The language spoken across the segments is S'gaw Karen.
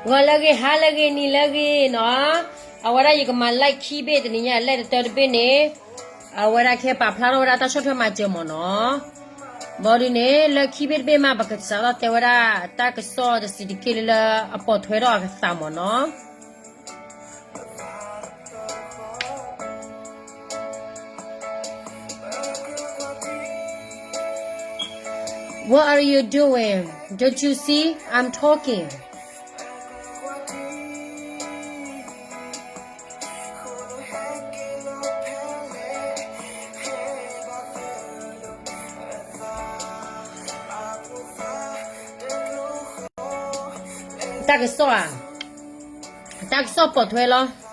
ဂီၤလၢအဂ့ၤ ဟါလၢအဂ့ၤ နံၤလၢအဂ့ၤနီၤ, အဝဲဒၣ်ယကမၤ like ခံဘ့ၣ်တနံၤညါ like တတၢတဘ့ၣ်န့ၣ်, အဝဲဒၣ်ခဲပာ်ဖျါထီၣ်ဝဲဒၣ်တၢ်ဆီၣ်ထွဲမၤစၢၤမ့ၢ်နီၤ, ဘီဒုန့ၣ် လၢခံဘ့ၣ်တဘ့ၣ်မး ပကစးထီၣ်တဲဝဲဒၣ်တၢ်ကစီၣ်တစဲးတက့ၢ်လၢလၢအပိာ်ထွဲထီၣ်အကသးမ့ၢ်နီၤ. What are you doing? Don't you see I'm talking? တၢ်ကစီၣ်ဧါ, တၢ်ကစီၣ်ပိာ်ထွဲလီၤ.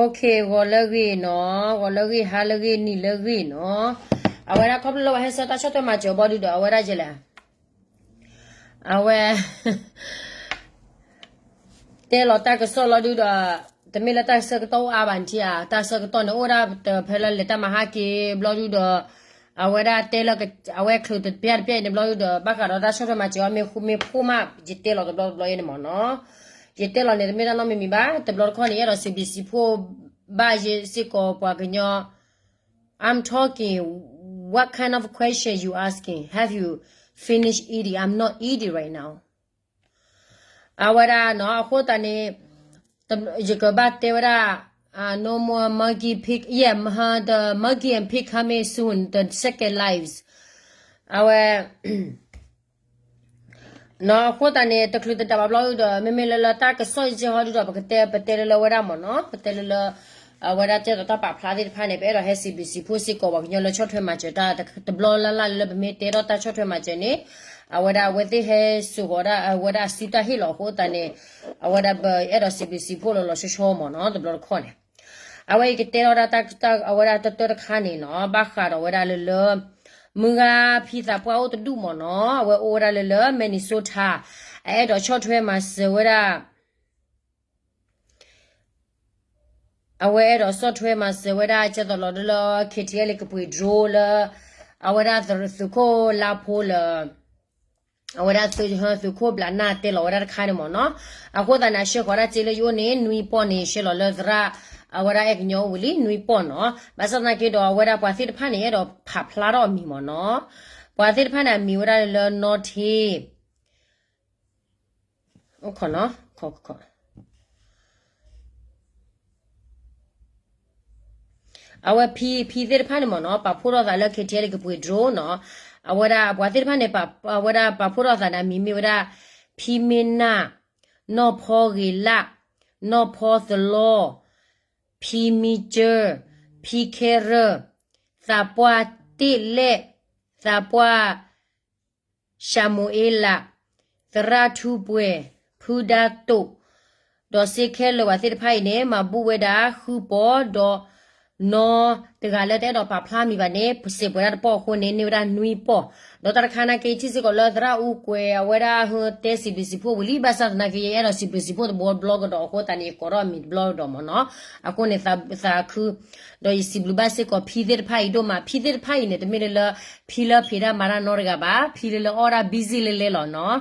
Okay, ဂီၤလၢအဂ့ၤနီၤ, ဂီၤလၢအဂ့ၤ ဟါလၢအဂ့ၤ နံၤလၢအဂ့ၤနီၤ, အဝဲဒၣ်ခီဖျိလၢပှၤဟဲဆှၢတၢ်ဆီၣ်ထွဲမၤစၢၤဘီဒုဒီး အဝဲဒၣ်ယဲလဲၣ်, အဝဲ တဲလီၤတၢ်ကစီၣ်လီၤဒုဒီး, တမ့ၢ်လၢတၢ်ဆၢကတီၢ်အိၣ်အါဘၣ်နထံၣ်ဧါ, တၢ်ဆၢကတီၢ်န့ၣ်အိၣ်ဒၣ်တဖဲလၢလဲၤတၢ်မၤဟါက့ၤဘျီဒုဒီး, အဝဲဒၣ်တဲလၢ, အဝဲချုးတပျၢ်တပျၢ်အံၤန့ၣ်ဘျီဒုဒီး ဘၣ်ဃးဒီးတၢ်ဆီၣ်ထွဲမၤစၢၤအီၤမ့ၢ်ဃူမ့ၢ်ဖိးမး ယတဲလီၤတဘျီတဘျီအံၤန့ၣ်မ့ၢ်နီၤ, ယတဲလီၤန့ၣ် တမ့ၢ်တၢ်နီတမံၤမံၤဘၣ်, တဘျီတခီၣ်န့ၣ် ယအဲၣ်ဒိးစံးဘျုးစံးဖှိၣ်ဘၣ်ယဲစ့ၢ်ကီးပှၤကညီ I'm talking. What kind of question you asking? Have you finished eating? I'm not eating right now. အဝဲဒၣ်နီၤ အဃိသတးန့ၣ် ယကဘၣ်တဲဝဲဒၣ် no more monkey pig, yeah, the monkey and pig coming soon, the second lives. အဝဲ နီၤ အဃိသတးန့ၣ် တချုးတတၢ်ဘၣ်ဘျီဒုဒီး မ့မ့ၢ်လၢလၢတၢ်ကစီၣ်ယဲဟီဒုဒီး ပကတဲ ပတဲလၢလၢဝဲဒၣ်မ့ၢ်နီၤ, ပတဲလၢလၢ အဝဲဒၣ်ကဲသိးတၢ်ပာ်ဖျါသ့ၣ်တဖၣ်န့ၣ် ပအဲၣ်ဒိးဟဲစံးဘျုးစံးဖှိၣ်စ့ၢ်ကီးပှၤကညီလၢဆီၣ်ထွဲမၤစၢၤတၢ်, တဘျီလၢ်လၢ်လၢပမ့ၢ်တဲထီၣ်တၢ်ဆီၣ်ထွဲမၤစၢၤန့ၣ်, အဝဲဒၣ်အဝဲသ့ၣ်ဟဲစိာ်ဃီၤဒၣ် အဝဲဒၣ်စုတၢ်ဟ့ၣ်လီၤအဃိသတးန့ၣ်, အဝဲဒၣ်ပအဲၣ်ဒိးစံးဘျုးစံးဖှိၣ်လီၤလီၤဆီဆီမ့ၢ်နီၤ တဘျီတခီၣ်န့ၣ် အဝဲအံၤကတဲထီၣ်ဒၣ်တၢ် အဝဲဒၣ်တၢတၢတခါန့ၣ်နီၤ ဘၣ်ဃးဒီးဝဲဒၣ်လၢလၢ မုၢ်ဂၤဖံသးပှၢ်အိၣ်တဒူၣ်မ့ၢ်နီၤ အဝဲအိၣ်ဝဲဒၣ်လၢလၢ Minnesota အအဲၣ်ဒိးဆီၣ်ထွဲမၤစၢၤဝဲဒၣ် အဝဲအဲၣ်ဒိးဆီၣ်ထွဲမၤစၢၤဝဲဒၣ် ကဲသိးလီၤဒုလၢ KTLA ကပှ့ၤ drone လၢ အဝဲဒၣ်သုးခိၣ်လါဖိလၢ အဝဲဒၣ်သုးခိၣ်ဘျးနၢ်တဲလီၤဝဲဒၣ်တခါန့ၣ်မ့ၢ်နီၤ, အဃိသတးန့ၣ် အဆှၢဃီၤဒၣ်စ့လၢယအိၣ်န့ၣ် နွံပီၢ်န့ၣ် ဆှၢလီၤလၢသရၣ် အဝဲဒၣ်အဲၣ်ကညီအိၣ်ဝံၤလံ နွံပီၢ်နီၤ, ဘၣ်ဆၣ်သနာ်က့ဒီး အဝဲဒၣ်ပှၤသ့ၣ်တဖၣ်န့ၣ် အဲၣ်ဒိးဖးဖျါထီၣ်အမံၤမ့ၢ်နီၤ, ပှၤသ့ၣ်တဖၣ်န့ၣ် အမံၤဝဲဒၣ်လၢနီၣ်ထ့ အဝဲဖံ ဖံသ့ၣ်တဖၣ်န့ၣ်မ့ၢ်နီၤ ပာ်ဖှိၣ်ထီၣ်သးလၢ KTLA ကပှ့ၤ drone နီၤ, အဝဲဒၣ်ပှၤသ့ၣ်တဖၣ်န့ၣ် အဝဲဒၣ်ပာ်ဖှိၣ်ထီၣ်သးန့ၣ် အမံၤမ့ၢ်ဝဲဒၣ် ဖံမ့ၢ်နၢ်, နီၢ်ဖီဂ့ၤလၢ်, နီၢ်ဖီသလီ, ဖံမံကၢ, ဖံခဲရၢၢ်, သးပှၢ်တ့ၢ်လဲၣ်, သးပှၢ် ၡၤမိၤအ့လး, သရၣ်ထူပှဲၤ, ဖုဒါတိာ်, ဒီးစ့ခဲလၢာ်ဝဲသ့ၣ်တဖၣ်အံၤန့ၣ် မၤဘူၣ်ဝဲဒၣ်ဃုပီၢ်ဒီး နီတဂၤလၢတအဲၣ်ဒိးပာ်ဖျါမံၤဘၣ်န့ၣ် စံးပှဲၤဒၣ်တပီၢ်အဃိန့ၣ် န့ၢ်ဝဲဒၣ်နွံပီၢ်, ဒီးတၢ်တခါနာ်က့ ထံၣ်စ့ၢ်ကီးလၢသရၣ်အူကွဲၤ အဝဲဒၣ်ဟဲတဲစံးဘျုးစံးဖှိၣ်ဝံၤလံ ဘၣ်ဆၣ်သနာ်က့ ယအဲၣ်ဒိးစံးဘျုးစံးဖှိၣ်တဘျီဘျီကဒီးအဃိသတးန့ၣ် ယကိးထီၣ်အမံၤတဘျီကဒီးမ့ၢ်နီၤ, အဃိန့ၣ် သးခု ဒီးယစံးဘျုးဘၣ်စ့ၢ်ကီးဖံသ့ၣ်တဖၣ်အံၤဒိၣ်မး, ဖံသ့ၣ်တဖၣ်အံၤန့ၣ် တမ့ၢ်လၢလၢ ဖံလၢဖံးတၢ်မၤတၢ်နီတဂၤဘၣ်, ဖံလၢလၢအီၣ်ဒၣ် busy လဲၤလဲၤလီၤနီၤ,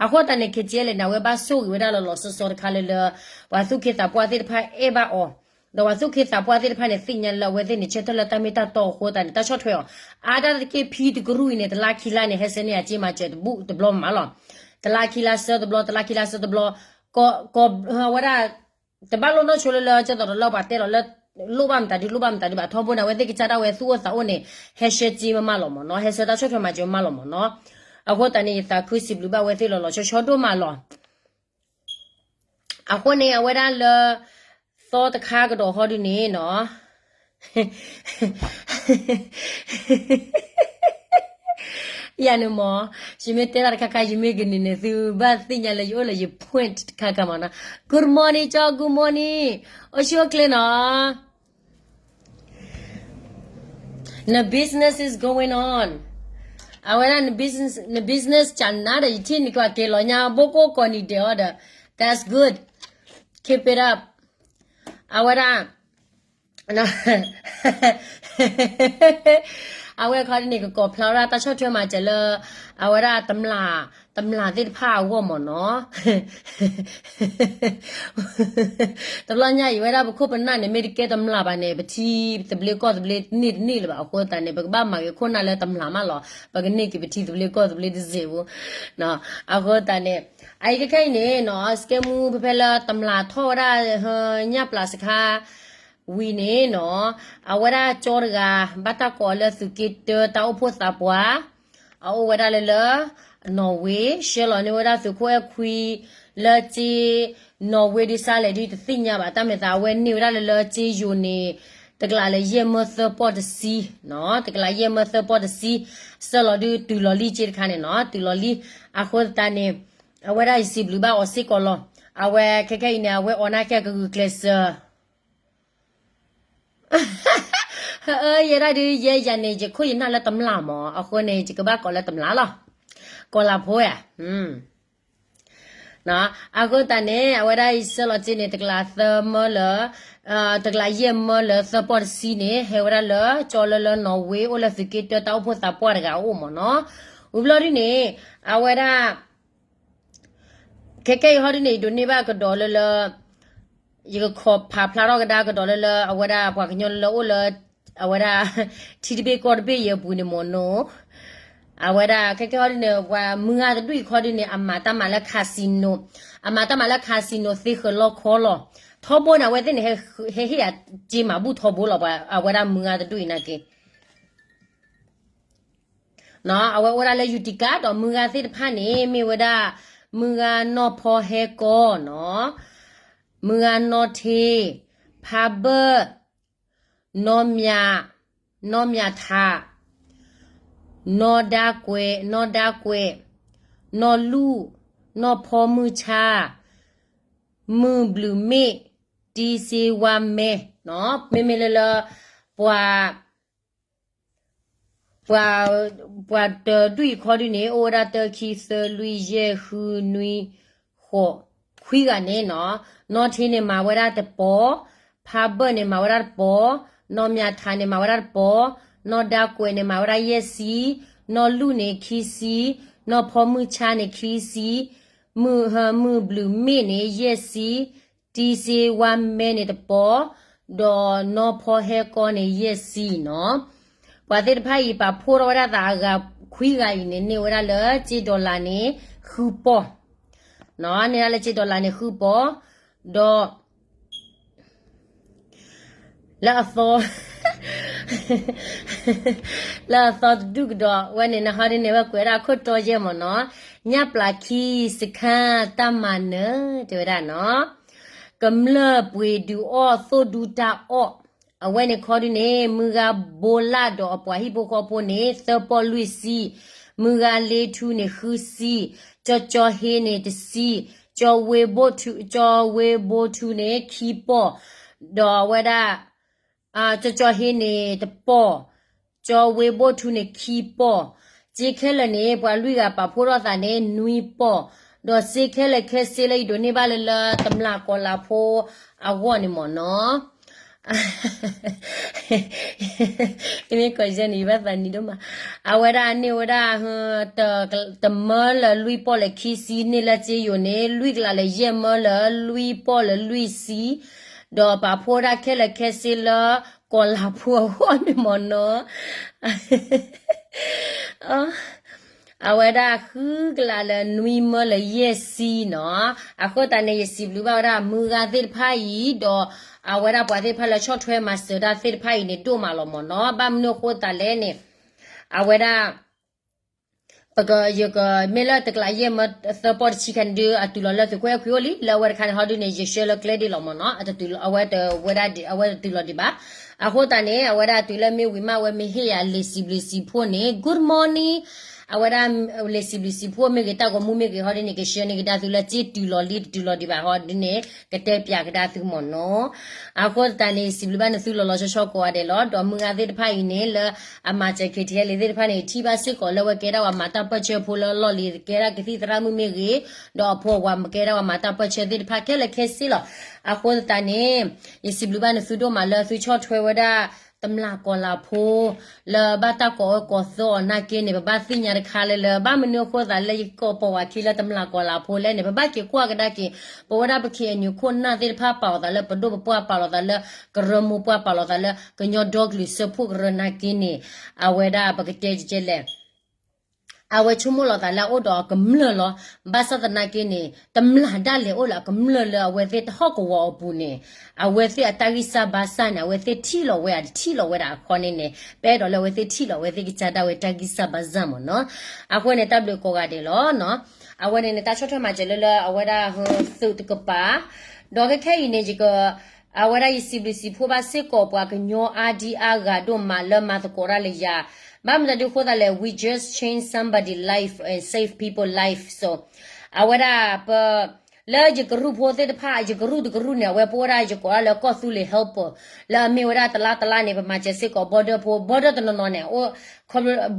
အဃိသတးန့ၣ် KTLA န့ၣ် အဝဲဘၣ်ဆိၣ်ဂ့ၤဝဲဒၣ်လီၤလီၤဆီဆီတခါလၢလၢ ပှၤသူၣ်က့သးပှၢ်သ့ၣ်တဖၣ်အဲၣ်ဘၣ်အီၤ, ဒီးပှၤသူၣ်က့သးပှၢ်သ့ၣ်တဖၣ်န့ၣ် သ့ၣ်ညါလၢအဝဲသ့ၣ်န့ၣ် ဆၢထၢၣ်လၢတၢ်မ့ၢ်တၢ်တီအဃိသတးန့ၣ် တၢ်ဆီၣ်ထွဲအီၤ, အါဒၣ်တက့ၢ်ဖံတကရူၢ်အံၤန့ၣ် တလါခံလါန့ၣ် ဟဲဆှၢန့ၢ်အစ့မၤစၢၤတဘူၣ်တဘျီမးလီၤ, တလါခံလါဆှၢတဘျီ တလါခံလါဆှၢတဘျီ, ကီး အဝဲဒၣ် တဘၣ်လိၣ်နီၢ်ဆိလၢလၢ ကဲသိးဒီးလၢပှၤတဲလီၤလၢ လိၣ်ဘၣ်မတၤဒု လိၣ်ဘၣ်မတၤဒုဘၣ် ထီဘိန့ၣ် အဝဲသ့ၣ်ကစၢ်ဒၣ်ဝဲသူၣ်အိၣ်သးအိၣ်န့ၣ် ဟဲဆှၢစ့မးမးလီၤမ့ၢ်နီၤ, ဟဲဆှၢတၢ်ဆီၣ်ထွဲမၤစၢၤမးလီၤမ့ၢ်နီၤ, အဃိသတးန့ၣ် ယသးခုစံးဘျုးဘၣ်ဝဲသ့ၣ်လီၤလီၤဆီဆီဒိၣ်မးလီၤ. အဃိန့ၣ် အဝဲဒၣ်လၢ သီတခါကဒီးဟီဒုန့ၣ်နီၤ ယၤန့ၣ်မ့ၢ် ယမ့ၢ်တဲတၢ်တခါခါ ယမ့ၢ်ကနံၤန့ၣ် သုဘၣ်သ့ၣ်ညါလၢယအိၣ်လၢယ point တခါခါမ့ၢ်နီၤ. Good morning ကၠီ good morning အိၣ်ဆူၣ်အိၣ်ချ့နီၤ. The business is going on. အဝဲဒၣ်န business န business ကနၤဒီး ယထံၣ်န့ၢ်ကွၢ်က့ၤလီၤညါ ဘိကိၢ်ကိးနံၤဒဲးအီၤဒီး that's good, keep it up. အဝဲဒၣ် အဝဲခီဒ်န့ၣ် ကကိးဖျါဝဲဒၣ်တၢ်ဆီၣ်ထွဲမၤစၢၤလၢ အဝဲဒၣ်တမျၢ် တမျၢ်သ့ၣ်တဖၣ်အဂီၢ်မ့ၢ်နီၤ. တဘျီညါအံၤဝဲဒၣ်ပခိၣ်ပနၢ်န့ၣ် မ့ၢ်တကဲတမျၢ်ဘၣ်န့ၣ် ပထံသဘျ့ကီၢ်သဘျ့တန့ၢ်တန့ၢ်လၢၤဘၣ်. အဃိသတးန့ၣ် ပကဘၣ်မၤဂ့ၤခိၣ်နၢ်လၢတမျၢ်မးလီၤ. ပကန့ၢ်က့ၤပထံသဘျ့ကီၢ်သဘျ့တစဲးဖိ အဃိသတးန့ၣ် အအံၤခဲခဲအံၤန့ၣ်နီၤ စကဲမူဖဲဖဲလၢတမျၢ်ထီၣ်ဝဲဒၣ် ညၣ်ပျၢ်စခါဝံၤန့ၣ်နီၤ အဝဲဒၣ်ကၠီတဂၤ ဘၣ်တၢ်ကိးအီၤလၢသုးက့တၢတၢ်အိၣ်ဖှိၣ်သးပှၢ် အအိၣ်ဝဲဒၣ်လၢလၢ နီၣ်ဝ့ ဆှၢလီၤန့ၢ်ဝဲဒၣ်သုးခိၣ်အဲၣ်ခွံ လၢကၠ့ နီၣ်ဝ့ဒုးစါလဲၣ်ဒုးတသ့ၣ်ညါဘၣ် တၢ်မဲာ်သးအဝဲန့ၢ်ဝဲဒၣ်လၢလၢကၠ့ယိၤန့ၣ် တကလးလၢယဲၢ်မၢသၢပီၢ်တဆံ တကလးယဲၢ်မၢသၢပီၢ်တဆံ ဆှၢလီၤဒုးတုၤလီၤလံကၠ့တခါန့ၣ်နီၤ တုၤလီၤလံ အဃိသတးန့ၣ် အဝဲဒၣ်ယစံးဘျုးဘၣ်အီၤစ့ၢ်ကီးလီၤ. အဝဲခဲခဲအံၤန့ၣ် အဝဲအီၣ်နၢ်ကဲကဂုာ်ကျဲးစၢး ယဲဒၣ်ဒုးယဲယၤန့ၣ် ယခိၣ်ယနၢ်လၢတမျၢ်မး အဃိန့ၣ် ယကဘၣ်ကိးလၢတမျၢ်လီၤ. ကီၤလၤဖိဧါ အဃိသတးန့ၣ် အဝဲဒၣ်ယဆှၢလီၤကၠ့န့ၣ် တကလးသၢမၢလၢ တကလးယဲၢ်မၢလၢသၢပီၢ်တဆံန့ၣ် ဟဲဝဲဒၣ်လၢကၠီလၢလၢနီၣ်ဝ့ အိၣ်လၢသုးက့တၢတၢ်အိၣ်ဖှိၣ်သးပှၢ်တဂၤအအိၣ်မးနီၤ. ဝံၤဘျီဒုန့ၣ် အဝဲဒၣ် ခဲခဲအံၤဟီဒုန့ၣ် ယဒိးန့ၢ်ဘၣ်ကဒီးလၢလၢ ယကခိးဖးဖျါထီၣ်ကဒါကဒီးလၢလၢ အဝဲဒၣ်ပှၤကညီလၢအိၣ်လၢ အဝဲဒၣ် ထံတဘ့ၣ်ကီၢ်တဘ့ၣ်အံၤအပူၤန့ၣ်မ့ၢ်နီၤ အဝဲဒၣ်ခဲခဲဟီဒုန့ၣ် ပှၤမုၢ်ဂၤတဒူၣ်အံၤခီဒုန့ၣ် အမၤတၢ်မၤလၢ casino အမၤတၢ်မၤလၢ casino သ့ဃၢၤလီခီလီၤ. ထီဘိန့ၣ် အဝဲသ့ၣ်န့ၣ် ဟဲဟ့ၣ်ယၤကၠ့မၤဘူၣ်ထီဘိလီၤ ပှၤအဝဲဒၣ်မုၢ်ဂၤတဒူၣ်အံၤနာ်က့ အဝဲအိၣ်ဝဲဒၣ်လၢ Utica ဒီးမုၢ်ဂၤသ့ၣ်တဖၣ်န့ၣ် မ့ၢ်ဝဲဒၣ် မုၢ်ဂၤနီၢ်ဖီဟဲကီနီၤ, မုၢ်ဂၤနီၢ်ထ့, ဖးဘၢၣ်, နီၢ်မၠး, နီၢ်မၠးထး, နီၢ်ဒါကွဲး, နီၢ်ဒါကွဲး, နီၢ်လူၢ်, နီၢ်ဖီမုၢ်ဆါ, မုၢ်ဘျုးမ့ၣ်, တံစ့ဝါမဲ, မ့မ့ၢ်လၢလၢ ပှၤ ပှၤ ပှၤတဒူၣ်အံၤခီဒုန့ၣ် အိၣ်ဝဲဒၣ်တၢ ခံ သၢ လွံၢ် ယဲၢ် ဃု နွံ ဃိး ခွံဂၤန့ၣ်နီၤ, နီၢ်ထ့န့ၣ်မၤဝဲဒၣ်တပီၤ, ဖးဘၢၣ်န့ၣ်မၤဝဲဒၣ်တပီၤ, နီၢ်မၠးထးန့ၣ်မၤဝဲဒၣ်တပီၤ, နီၢ်ဒါကွဲးန့ၣ်မၤဝဲဒၣ်ယဲၢ်ဆံ, နီၢ်လူၢ်န့ၣ်ခံဆံ, နီၢ်ဖီမုၢ်ဆါန့ၣ်ခံဆံ, မုၢ် မုၢ်ဘျုးမ့ၣ်န့ၣ်ယဲၢ်ဆံ, တံစ့ဝါမဲန့ၣ်တပီၤ, ဒီးနီၢ်ဖီဟဲကီန့ၣ်ယဲၢ်ဆံနီၤ. ပှၤသ့ၣ်တဖၣ်အံၤ ပာ်ဖှိၣ်ထီၣ်ဝဲဒၣ်သးအဂၤခွံဂၤအံၤန့ၣ် န့ၢ်ဝဲဒၣ်လၢကၠ့ dollar န့ၣ် ဃုပီၢ်, န့ၢ်ဒၣ်လၢကၠ့ dollar န့ၣ် ဃုပီၢ်, ဒီး လၢအသီ လၢအသီတဒူၣ်ကဒီး ဝဲန့ၣ်နဟီဒ်န့ၣ် ဝဲကွဲးဒၣ်ခိၣ်တီယဲၢ်မ့ၢ်နီၤ, ညၣ်ပျၢ်ခံ စခါတၢ်မၤနၢၤ တဲဝဲဒၣ်နီၤ, ကမျၢၢ်ပှ့ၤဒုးအီၣ်သိၣ်ဒူတၢ်အီၣ်, အဝဲန့ၣ်ခီဒုန့ၣ် မုၢ်ဂၤဘိလၣ်ဒီးအပှၤဟံၣ်ဖိဃီဖိန့ၣ် သၢပီၢ်လွံၢ်ဆံ, မုၢ်ဂၤလ့ထူန့ၣ်ဃုဆံ, ကၠီကၠီဟ့န့ၣ်တဆံ, ကၠီဝ့ဘိထူ ကၠီဝ့ဘိထူန့ၣ်ခံပီၢ်, ဒီးအဝဲဒၣ် ကၠီကၠီဟ့န့ၣ်တပီၢ်, ကၠီဝ့ဘိထူန့ၣ်ခံပီၢ်, စ့ခဲလၢာ်န့ၣ် ပှၤလွံၢ်ဂၤပာ်ဖှိၣ်ထီၣ်သးန့ၣ် နွံပီၢ်, ဒီးစ့ခဲလၢာ်ခဲဆ့လၢယဒိးန့ၢ်ဘၣ်လၢလၢတမျၢ်ကီၤလၤဖိအဂီၢ်န့ၣ်မ့ၢ်နီၤ မ့ၢ်ကီးယဲၢ်န့ၣ် ယဘၣ်သးနံၤဒိၣ်မး, အဝဲဒၣ်န့ၢ်ဝဲဒၣ် တမၢလၢလွံၢ်ပီၢ်လၢခံဆံန့ၣ်လၢစ့ယိၤန့ၣ် လွံၢ်ကလးလၢယဲၢ်မၢလၢလွံၢ်ပီၢ်လၢလွံၢ်ဆံ, ဒီးပာ်ဖှိၣ်ဝဲဒၣ်ခဲလၢာ်ခဲဆ့လၢကီၤလၤဖိအဂီၢ်န့ၣ်မ့ၢ်နီၤ အဝဲဒၣ်ဃုကလးလၢနွံမၢလၢယဲၢ်ဆံနီၤ, အဃိသတးန့ၣ် ယစံးဘျုးဘၣ်ဝဲဒၣ်မုၢ်ဂၤသ့ၣ်တဖၣ်အံၤ ဒီးအဝဲဒၣ်ပှၤသ့ၣ်တဖၣ်လၢဆီၣ်ထွဲမၤစၢၤတၢ်သ့ၣ်တဖၣ်အံၤန့ၣ် ဒိၣ်မးလီၤမ့ၢ်နီၤ, ဘၣ်မနုၤအဃိသတးလဲၣ်န့ၣ်, အဝဲဒၣ် ပက ယက မ့ၢ်လၢတကလးယဲၢ်မၢသၢပီၢ်တဆံခါန့ၣ်ဒုး အတုၤလီၤလၢသုးခိၣ်အဲၣ်ခွံအိၣ်လံ, လၢအဝဲတခါန့ၣ်ဟီဒုန့ၣ် ယဆှၢလၢကျဲဒ်လီၤမ့ၢ်နီၤ, အဝဲတဝဲဒၣ်ဒံး အဝဲတတုၤလီၤဒံးဘၣ်. အဃိသတးန့ၣ် အဝဲဒၣ်တုၤလၢမ့ၢ်ဝံၤမး အဝဲမ့ၢ်ဟ့ၣ်ယၤလံာ်စံးဘျုးစံးဖှိၣ်န့ၣ် Good morning, အဝဲဒၣ် လံာ်စံးဘျုးစံးဖှိၣ်မ့ၢ်ဂ့ၤ တၢ်ဂီၤမူမ့ၢ်ဂ့ၤ ဟီဒ်န့ၣ် ကဆှၢန့ၢ်ကဒါသုလၢ စ့တူာ်လီၤလံတတူာ်လီၤဒံးဘၣ် ဟီဒ်န့ၣ် ကတဲပၠးကဒါသုမ့ၢ်နီၤ. အဃိသတးန့ၣ် စံးဘျုးဘၣ်နသုလီၤလီၤဆီဆီကိးဂၤဒဲးလီၤ. ဒီးမုၢ်ဂၤသ့ၣ်တဖၣ်အံၤန့ၣ် လၢအမၤစၢၤ KTLA သ့ၣ်တဖၣ်န့ၣ် ထံၣ်ဘၣ်စ့ၢ်ကီးလၢအဝဲကဲဒၣ်ပှၤမၤတၢ်ပၢၢ်ဆၢဖိလၢအလီၢ်လံၤ ကဲဒၣ်ကသံၣ်သရၣ်မုၣ်မ့ၢ်ဂ့ၤ, ဒီးအဖိအဝၤမ့ၢ်ကဲဒၣ်ပှၤမၤတၢ်ပၢၢ်ဆၢသ့ၣ်တဖၣ် ခဲလၢာ်ခဲဆ့လီၤ. အဃိသတးန့ၣ် ယစံးဘျုးဘၣ်နသုဒိၣ်မးလၢသုဆီၣ်ထွဲဝဲဒၣ် တမျၢ်ကီၤလၤဖိ လၢဘၣ်တၢ်ကိးအၢကိးသီအီၤနာ်က့န့ၣ် ပဘၣ်သ့ၣ်ညါတခါလၢလၢ ဘၣ်မနုၤအဃိသးလၢယကိးပိာ်ဝဲခံလၢတမျၢ်ကီၤလၤဖိလဲၣ်န့ၣ် ပဘၣ်က့ၤကွၢ်ကဒါက့ၤ ပဝဲဒၣ်ပ KNU ခိၣ်နၢ်သ့ၣ်တဖၣ် ပာ်လီၤသးလၢပဒိၣ်ပပှၢ် ပာ်လီၤသးလၢ ကရၢမိၢ်ပှၢ် ပာ်လီၤသးလၢ ကညီဒီကလုာ်စၢဖှိၣ်ကရၢနာ်က့န့ၣ် အဝဲဒၣ်ပကတဲကဲလဲၣ် အဝဲဆိကမိၣ်လီၤသးလၢအအိၣ်ဒီးကမျၢၢ်လီၤ. ဘၣ်ဆၣ်သနာ်က့န့ၣ် တမျၢ်ဒၣ်လဲာ်အိၣ်လၢအကမျၢၢ်လၢအဝဲသ့ၣ်တဟီၣ်ကဝီၤအပူၤန့ၣ် အဝဲသ့ၣ်အတၢ်ဂံၢ်စၢ်ဘါစၢ်န့ၣ် အဝဲသ့ၣ်ထံၣ်လီၤဝဲဧါ တထံၣ်လီၤဝဲဒၣ်အခီန့ၣ်န့ၣ် ပအဲၣ်ဒိးလၢအဝဲသ့ၣ်ထံၣ်လီၤဝဲသ့ၣ်ကစၢ်ဒၣ်ဝဲတၢ်ဂံၢ်စၢ်ဘါစၢ်မ့ၢ်နီၤ. အဃိန့ၣ် တၢ်ဘျုးကိးဂၤဒဲးလီၤ. အဝဲန့ၣ်န့ၣ် တၢ်ဆီၣ်ထွဲမၤစၢၤလၢလၢအဝဲဒၣ်ဟ သုးတကပၤ ဒီးခဲခဲအံၤန့ၣ် ယက အဝဲဒၣ်ယစံးဘျုးစံးဖှိၣ်ဘၣ်စ့ၢ်ကီးပှၤကညီအါဒံအါဂၤဒိၣ်မးလၢမၤသကိးတၢ်လၢယၤ, ဘၣ်မနုၤဒုးအဃိသတးလဲၣ် we just change somebody life and save people life. So အဝဲဒၣ်ပ လၢယကရူၢ်ဖိသ့ၣ်တဖၣ် ယကရူၢ်တကရူၢ်န့ၣ် အဝဲပအိၣ်ဝဲဒၣ်ယကိးဒၣ်လၢကီၢ်သူလ့ၤ helper လၢအမ့ၢ်ဝဲဒၣ်တလါတလါန့ၣ် ပမၤစၢၤစ့ၢ်ကီး border ဖိ border တနီၤနီၤန့ၣ်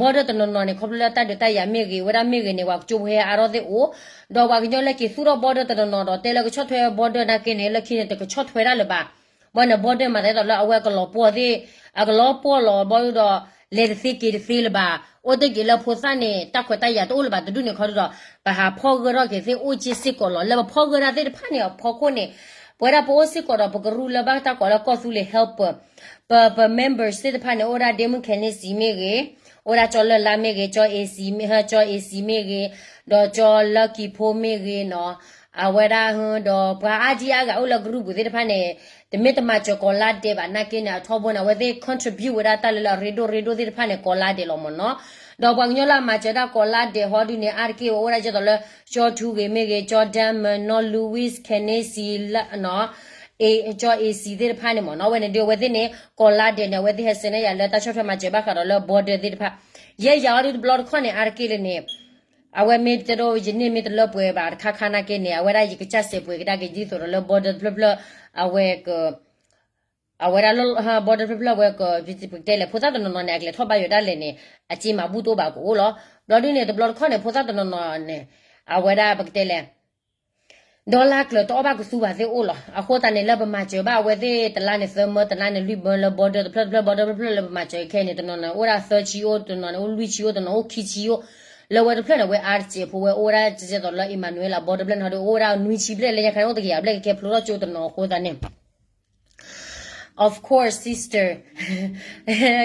border တနီၤနီၤန့ၣ် ခီဖျိလၢတၢ်ဒုးတၢ်ယၤမ့ၢ်ဂ့ၤ ဝဲဒၣ်မ့ၢ်ဂ့ၤန့ၣ် ပှၤကၠိဖိဟဲအါထီၣ်သ့ၣ်အိၣ်, ဒီးပှၤကညီလၢက့ၤသူၣ်ထီၣ် border တနီၤနီၤဒီးတဲလၢကဆီၣ်ထွဲ border နာ်က့န့ၣ် လၢခံန့ၣ် တကဆီၣ်ထွဲဒၣ်လၢၤဘၣ်. ဘၣ်န့ၣ် border မၤသးဒ်သိးလၢအဝဲကလီၤပှီၢ်သ့ၣ် အကလီၤပှီၢ်လီၤ ဘီဒုဒီး လဲၤတသ့က့ၤတသ့လၢၤဘၣ်, အိၣ်တ့ၢ်က့ၤလၢဖိသၣ်န့ၣ် တၢ်ခွဲးတၢ်ယာ်တအိၣ်လၢၤဘၣ် တဒူၣ်န့ၣ်ခီဒုဒီး ပဟးဖီၣ်ဂၢၢ်ထီၣ်က့ၤသ့ၣ်အိၣ်က့ၤစ့ၢ်ကီးလီၤ. လၢပဖီၣ်ဂၢၢ်ဒၣ်သ့ၣ်တဖၣ်န့ၣ် အဖီခိၣ်န့ၣ် ပဝဲဒၣ်ပအိၣ်စ့ၢ်ကီးဒီး ပကရူၢ်လၢဘၣ်တၢ်ကိးလၢကီၢ်သူလ့ၤ helper ပ ပ members သ့ၣ်တဖၣ်န့ၣ် အိၣ်ဝဲဒၣ် ဒ့မုၣ်ခဲနစံမ့ၢ်ဂ့ၤ, အိၣ်ဝဲဒၣ်ကၠီလၢ်လါမ့ၢ်ဂ့ၤ, ကၠီ AC မ့ၢ် ကၠီ AC မ့ၢ်ဂ့ၤ, ဒီးကၠီလၢကံဖိမ့ၢ်ဂ့ၤနီၤ, အဝဲဒၣ်ဒီးပှၤအါဒံအါဂၤအိၣ်လၢကရူၢ်ပူၤသ့ၣ်တဖၣ်န့ၣ် တမ့ၢ်တမၤစၢၤကိးလါဒဲးဘၣ်နာ်က့န့ၣ် အထီဘိန့ၣ် အဝဲသ့ၣ် contribute ဝဲဒၣ်တၢ်လၢလၢအရ့ဒိၣ်ရ့ဒိၣ်သ့ၣ်တဖၣ်န့ၣ် ကိးလါဒဲးလီၤမ့ၢ်နီၤ. ဒီးပှၤကညီလၢအမၤစၢၤဒၣ်ကိးလါဒဲးဟီဒုန့ၣ် အါတက့ၢ်ဝဲအိၣ်ဝဲဒၣ်ကဲသိးလၢ ကၠီထူဂ့ၤမ့ၢ်ဂ့ၤ, ကၠီ Diamond နီၤ, Louis, Kenneth လၢနီၤ ကၠီ AC သ့ၣ်တဖၣ်န့ၣ်မ့ၢ်နီၤ. အဝဲန့ၣ်ဒုးအဝဲသ့ၣ်န့ၣ် ကိးလါဒဲးန့ၣ် အဝဲသ့ၣ်ဟဲဆှၢန့ၢ်ယၤလၢတၢ်ဆီၣ်ထွဲမၤစၢၤဘၣ်ဃးဒီးလၢ border သ့ၣ်တဖၣ်, ယဲယၤအီၤဒုးတဘျီတခီၣ်န့ၣ် အါတက့ၢ်လၢန့ၣ် အဝဲမ့ၢ်တဲဒိ ယန့ၢ်မ့ၢ်တလၢပှဲၤဘၣ်တခါခါနာ်က့န့ၣ် အဝဲဒၣ်ယကစၢ်စဲးပှဲၤကဒါက့ၤဒ်သိးဒီးလၢ border တဖျၢၣ်ဖျၢၣ် အဝဲက အဝဲဒၣ် border တဖျၢၣ်ဖျၢၣ်အဝဲက ပကတဲလဲၣ် ဖိသၣ်တနီၤနီၤန့ၣ် အကလဲၤထီၣ်ဘါယွၤဒၣ်လဲာ်န့ၣ် အစ့မၤဘူၣ်တအိၣ်ဘၣ်ကအိၣ်လီၤ. ဘျီဒုန့ၣ် တဘျီတခီၣ်န့ၣ် ဖိသၣ်တနီၤနီၤန့ၣ် အဝဲဒၣ်ပကတဲလဲၣ် ဒီလါကျၢၤတအီၣ်ဘၣ်ကသူဘၣ်သ့ၣ်အိၣ်လီၤ. အဃိသတးန့ၣ် လၢပမၤစၢၤဘၣ်အဝဲသ့ၣ်တလါန့ၣ် သၢမၢ တလါန့ၣ် လွံၢ်မၢ လၢ border တဖျၢၣ်တဖျၢၣ် border တဖျၢၣ်လၢပမၤစၢၤခဲအံၤန့ၣ် တနီၤန့ၣ် အိၣ်ဒၣ်သၢဆံအိၣ်, တနီၤန့ၣ် အိၣ်လွံၢ်ဆံအိၣ်, တနီၤန့ၣ်အိၣ်လွံၢ်ဆံအိၣ်, လၢဝဲတဖျၢၣ်န့ၣ် ဝဲအါတစဲးဖိဝဲအိၣ်ဝဲဒၣ်ကဲသိးလၢ Emmanuel border တဖျၢၣ်န့ၣ် ဟီဒုးအိၣ်ဝဲဒၣ်နွံဆံဘျဲၣ် လၢညါခါန့ၣ်အိၣ်တကယၤဘျဲၣ် ကကဲဖျိထီၣ်ကၠိတနီၤအဃိသတးန့ၣ် Of course, sister.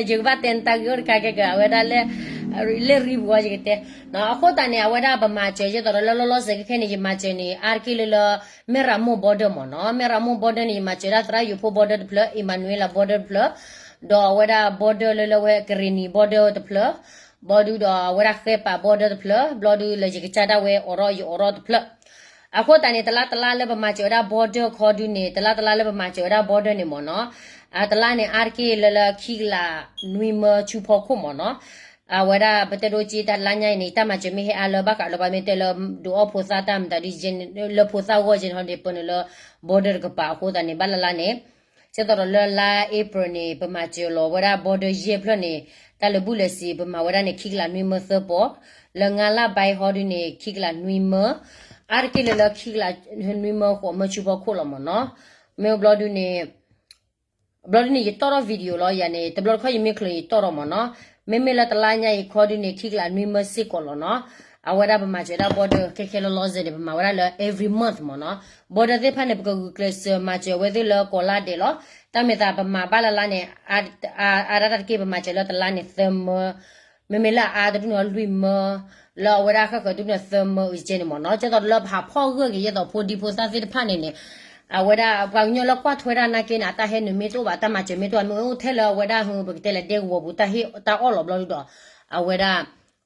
ယကဘၣ်တဲနတၢ်ဂ့ၢ်အိၣ်တခါကဲက အဝဲဒၣ်လၢ လၢရံပူၤအီၤယကတဲ. အဃိသတးန့ၣ် အဝဲဒၣ်ပမၤစၢၤ ယဲသိးဒီးလၢလီၤလီၤဆဲးခဲခဲန့ၣ် ယမၤစၢၤန့ၣ် အါတက့ၢ်လၢလၢ မဲၢ်ရမိၢ် border မ့ၢ်နီၤ. မဲၢ်ရမိၢ် border န့ၣ် ယမၤစၢၤဒၣ်သရၣ်ယိၤဖိ border တဖျၢၣ်, Emmanuel border တဖျၢၣ်, ဒီးအဝဲဒၣ် border လၢလၢဝဲကရ့ၣ်နံၤ border တဖျၢၣ်, ဘျီဒုဒီးအဝဲဒၣ်ဃဲပာ် border တဖျၢၣ်, ဘျီဒုလၢယကစၢ်ဒၣ်ဝဲအိးထီၣ်ယအိးထီၣ်တဖျၢၣ် အဃိသတးန့ၣ် တလါတလါလၢပမၤစၢၤဝဲဒၣ် border ခီဒုန့ၣ် တလါတလါလၢပမၤစၢၤဝဲဒၣ် border န့ၣ်မ့ၢ်နီၤ, အတလါန့ၣ် အါတက့ၢ်လၢလၢခံကလးနွံမၢဆူဖီခိၣ်မ့ၢ်နီၤ, အဝဲဒၣ်ပတဲဒိက့တၢ်လါညါအံၤန့ၣ် တၢ်မၤစၢၤမ့ၢ်ဟဲအါလၢဘၣ်ဃးလၢပှၤမ့ၢ်တဲလၢ ဒုးအီၣ်ဖိသၣ်တၢ်မတၤဒ် လၢဖိသၣ်ဂီၢ်ကဲန့ၣ်ဟီဒုးပၢနုာ်လၢ border တကပၤအဃိသတးန့ၣ် ဘၣ်လါလါန့ၣ် ကဲသိးဒီးလၢလါ April န့ၣ် ပမၤစၢၤလီၤဝဲဒၣ် border ယဲၢ်ဖျၢၣ်န့ၣ် တၢ်လၢာ်ဘူၣ်လၢာ်စ့ၤ ပမၤဝဲဒၣ်န့ၣ် ခံကလးနွံမၢသၢပီၤ, လၢ ငါးလပိုင်း ဟီဒုန့ၣ် ခံကလးနွံမၢ, အါတက့ၢ်လၢလၢခံကလးနွံမၢဃိးမၢဆူဖီခိၣ်လီၤမ့ၢ်နီၤ, မ့ၢ်ဘျီဒုန့ၣ် ဘျီဒုန့ၣ် ယတီၣ်ထီၣ် video လီၤ ယၤန့ၣ် တဘျီတခီၣ်ယမ့ၢ်ချုးယတီၣ်ထီၣ်မ့ၢ်နီၤ, မ့မ့ၢ်လၢတလါညါအံၤခီဒုန့ၣ် ခံကလးနွံမၢစ့ၢ်ကီးလီၤနီၤ, အဝဲဒၣ်ပမၤစၢၤဒၣ် border ခဲခဲလီၤလီၤစဲန့ၣ် ပမၤဝဲဒၣ်လၢ every month မ့ၢ်နီၤ, border သ့ၣ်တဖၣ်န့ၣ် ပကဂုာ်ကျဲးစၢးမၤစၢၤအဝဲသ့ၣ်လၢကိးလါဒဲးလီၤ, တၢ်မ့ၢ်သးပမၤဘၣ်လၢလါန့ၣ် အါဒၣ်တၢ်တက့ၢ် ပမၤစၢၤလၢတလါန့ၣ်သၢမၢ, မ့မ့ၢ်လၢအအါတဒူၣ်န့ၣ်လွံၢ်မၢ, လၢအဝဲဒၣ်ဃၣ်ဃၢၤဒူၣ်န့ၣ်သၢမၢအံၤကဲန့ၣ်မ့ၢ်နီၤ, ကဲသိးလၢပဟးဖီၣ်ဂၢၢ်က့ၤယဲသိးဖိဒံဖိသၣ်သ့ၣ်တဖၣ်န့ၣ်န့ၣ်, အဝဲဒၣ်ပှၤကညီလၢကွၢ်ထွဲဒၣ်နာ်က့န့ၣ် အတၢ်ဟဲနုာ်မ့ၢ်တအိၣ်ဘၣ် တၢ်မၤစၢၤမ့ၢ်တအိၣ်ဘၣ်မ့ၢ်အိၣ်ထဲလၢအဝဲဒၣ်ဟူ ပကတဲလဲၣ်ဒဲကဝီၤပူၤ တၢ်ဟ့ၣ်တၢ်အီၣ်လီၤဘျီဒုဒီး, အဝဲဒၣ်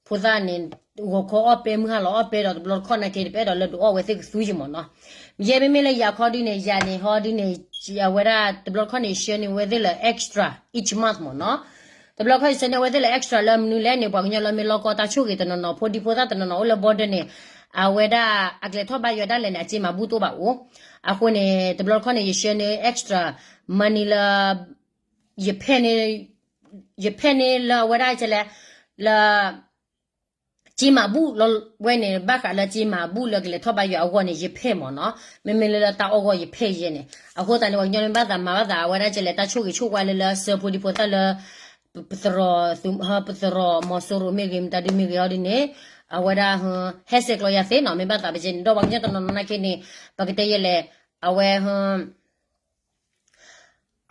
ဖိသၣ်န့ၣ် ဂီၤခီအီၣ်ပဲမုၢ်ဟါလီၤအီၣ်ပဲဒီးတဘျီတခီၣ်နာ်က့န့ၣ် ပအဲၣ်ဒိးလၢဒုးအီၣ်ဝဲသ့ၣ်ကသူယမ့ၢ်နီၤ, ယဲမ့မ့ၢ်လၢယၤခီဒုန့ၣ် ယၤန့ၣ်ဟီဒုန့ၣ်, အဝဲဒၣ်တဘျီတခီၣ်န့ၣ် ဆှၢန့ၢ်ဝဲသ့ၣ်လၢ extra each month မ့ၢ်နီၤ, တ တဘျီခီယဆၢန့ၢ်အဝဲသ့ၣ်လၢ extra လၢမနုၤလဲၣ်န့ၣ် ပှၤကညီလၢမ့ၢ်လီကီတၢ်ဆိၣ်ဂ့ၤတနီၤနီၤ ဖိဒံဖိသၣ်တနီၤနီၤအိၣ်လၢ border န့ၣ် အဝဲဒၣ်အကလဲၤထီၣ်ဘါယွၤဒၣ်လဲာ်န့ၣ် အစ့မၤဘူၣ်တအိၣ်ဘၣ်အိၣ်. အဃိန့ၣ် တဘျီခီန့ၣ် ယဆၢန့ၢ် extra money လၢ ယဖဲန့ၣ် ယဖဲန့ၣ်လၢအဝဲဒၣ်ကလဲၤ လၢ စ့မၤဘူၣ်လီၤဝဲန့ၣ် ဘၣ်ဃးလၢစ့မၤဘူၣ်လၢကလဲၤထီၣ်ဘါယွၤအဂီၢ်န့ၣ် ယဖဲမ့ၢ်နီၤ. မ့မ့ၢ်လၢလၢတၢ်အီၣ်ဂီၢ်ယဖဲယဲန့ၣ် အဃိသတးန့ၣ် ပှၤကညီန့ၣ်ဘၣ်သးမၤဘၣ်သး အဝဲဒၣ်ကလဲၤတၢ်ဆိၣ်ဂ့ၤဆိၣ်ဝါလၢလၢစၢဖိဒံဖိသၣ်လၢ ပသရိာ်သုး ပသရိာ်မီၤစိရိၤမ့ၢ်ဂ့ၤ မတၤဒုမ့ၢ်ဂ့ၤဟီဒ်န့ၣ် အဝဲဒၣ် ဟဲဆဲးကျိးယၤသ့နီၤ. မ့ၢ်ဘၣ်သးပကဲန့ၣ် ဒီးပှၤကညီတနီၤနီၤနာ်က့န့ၣ် ပကတဲယဲလဲၣ် အဝဲ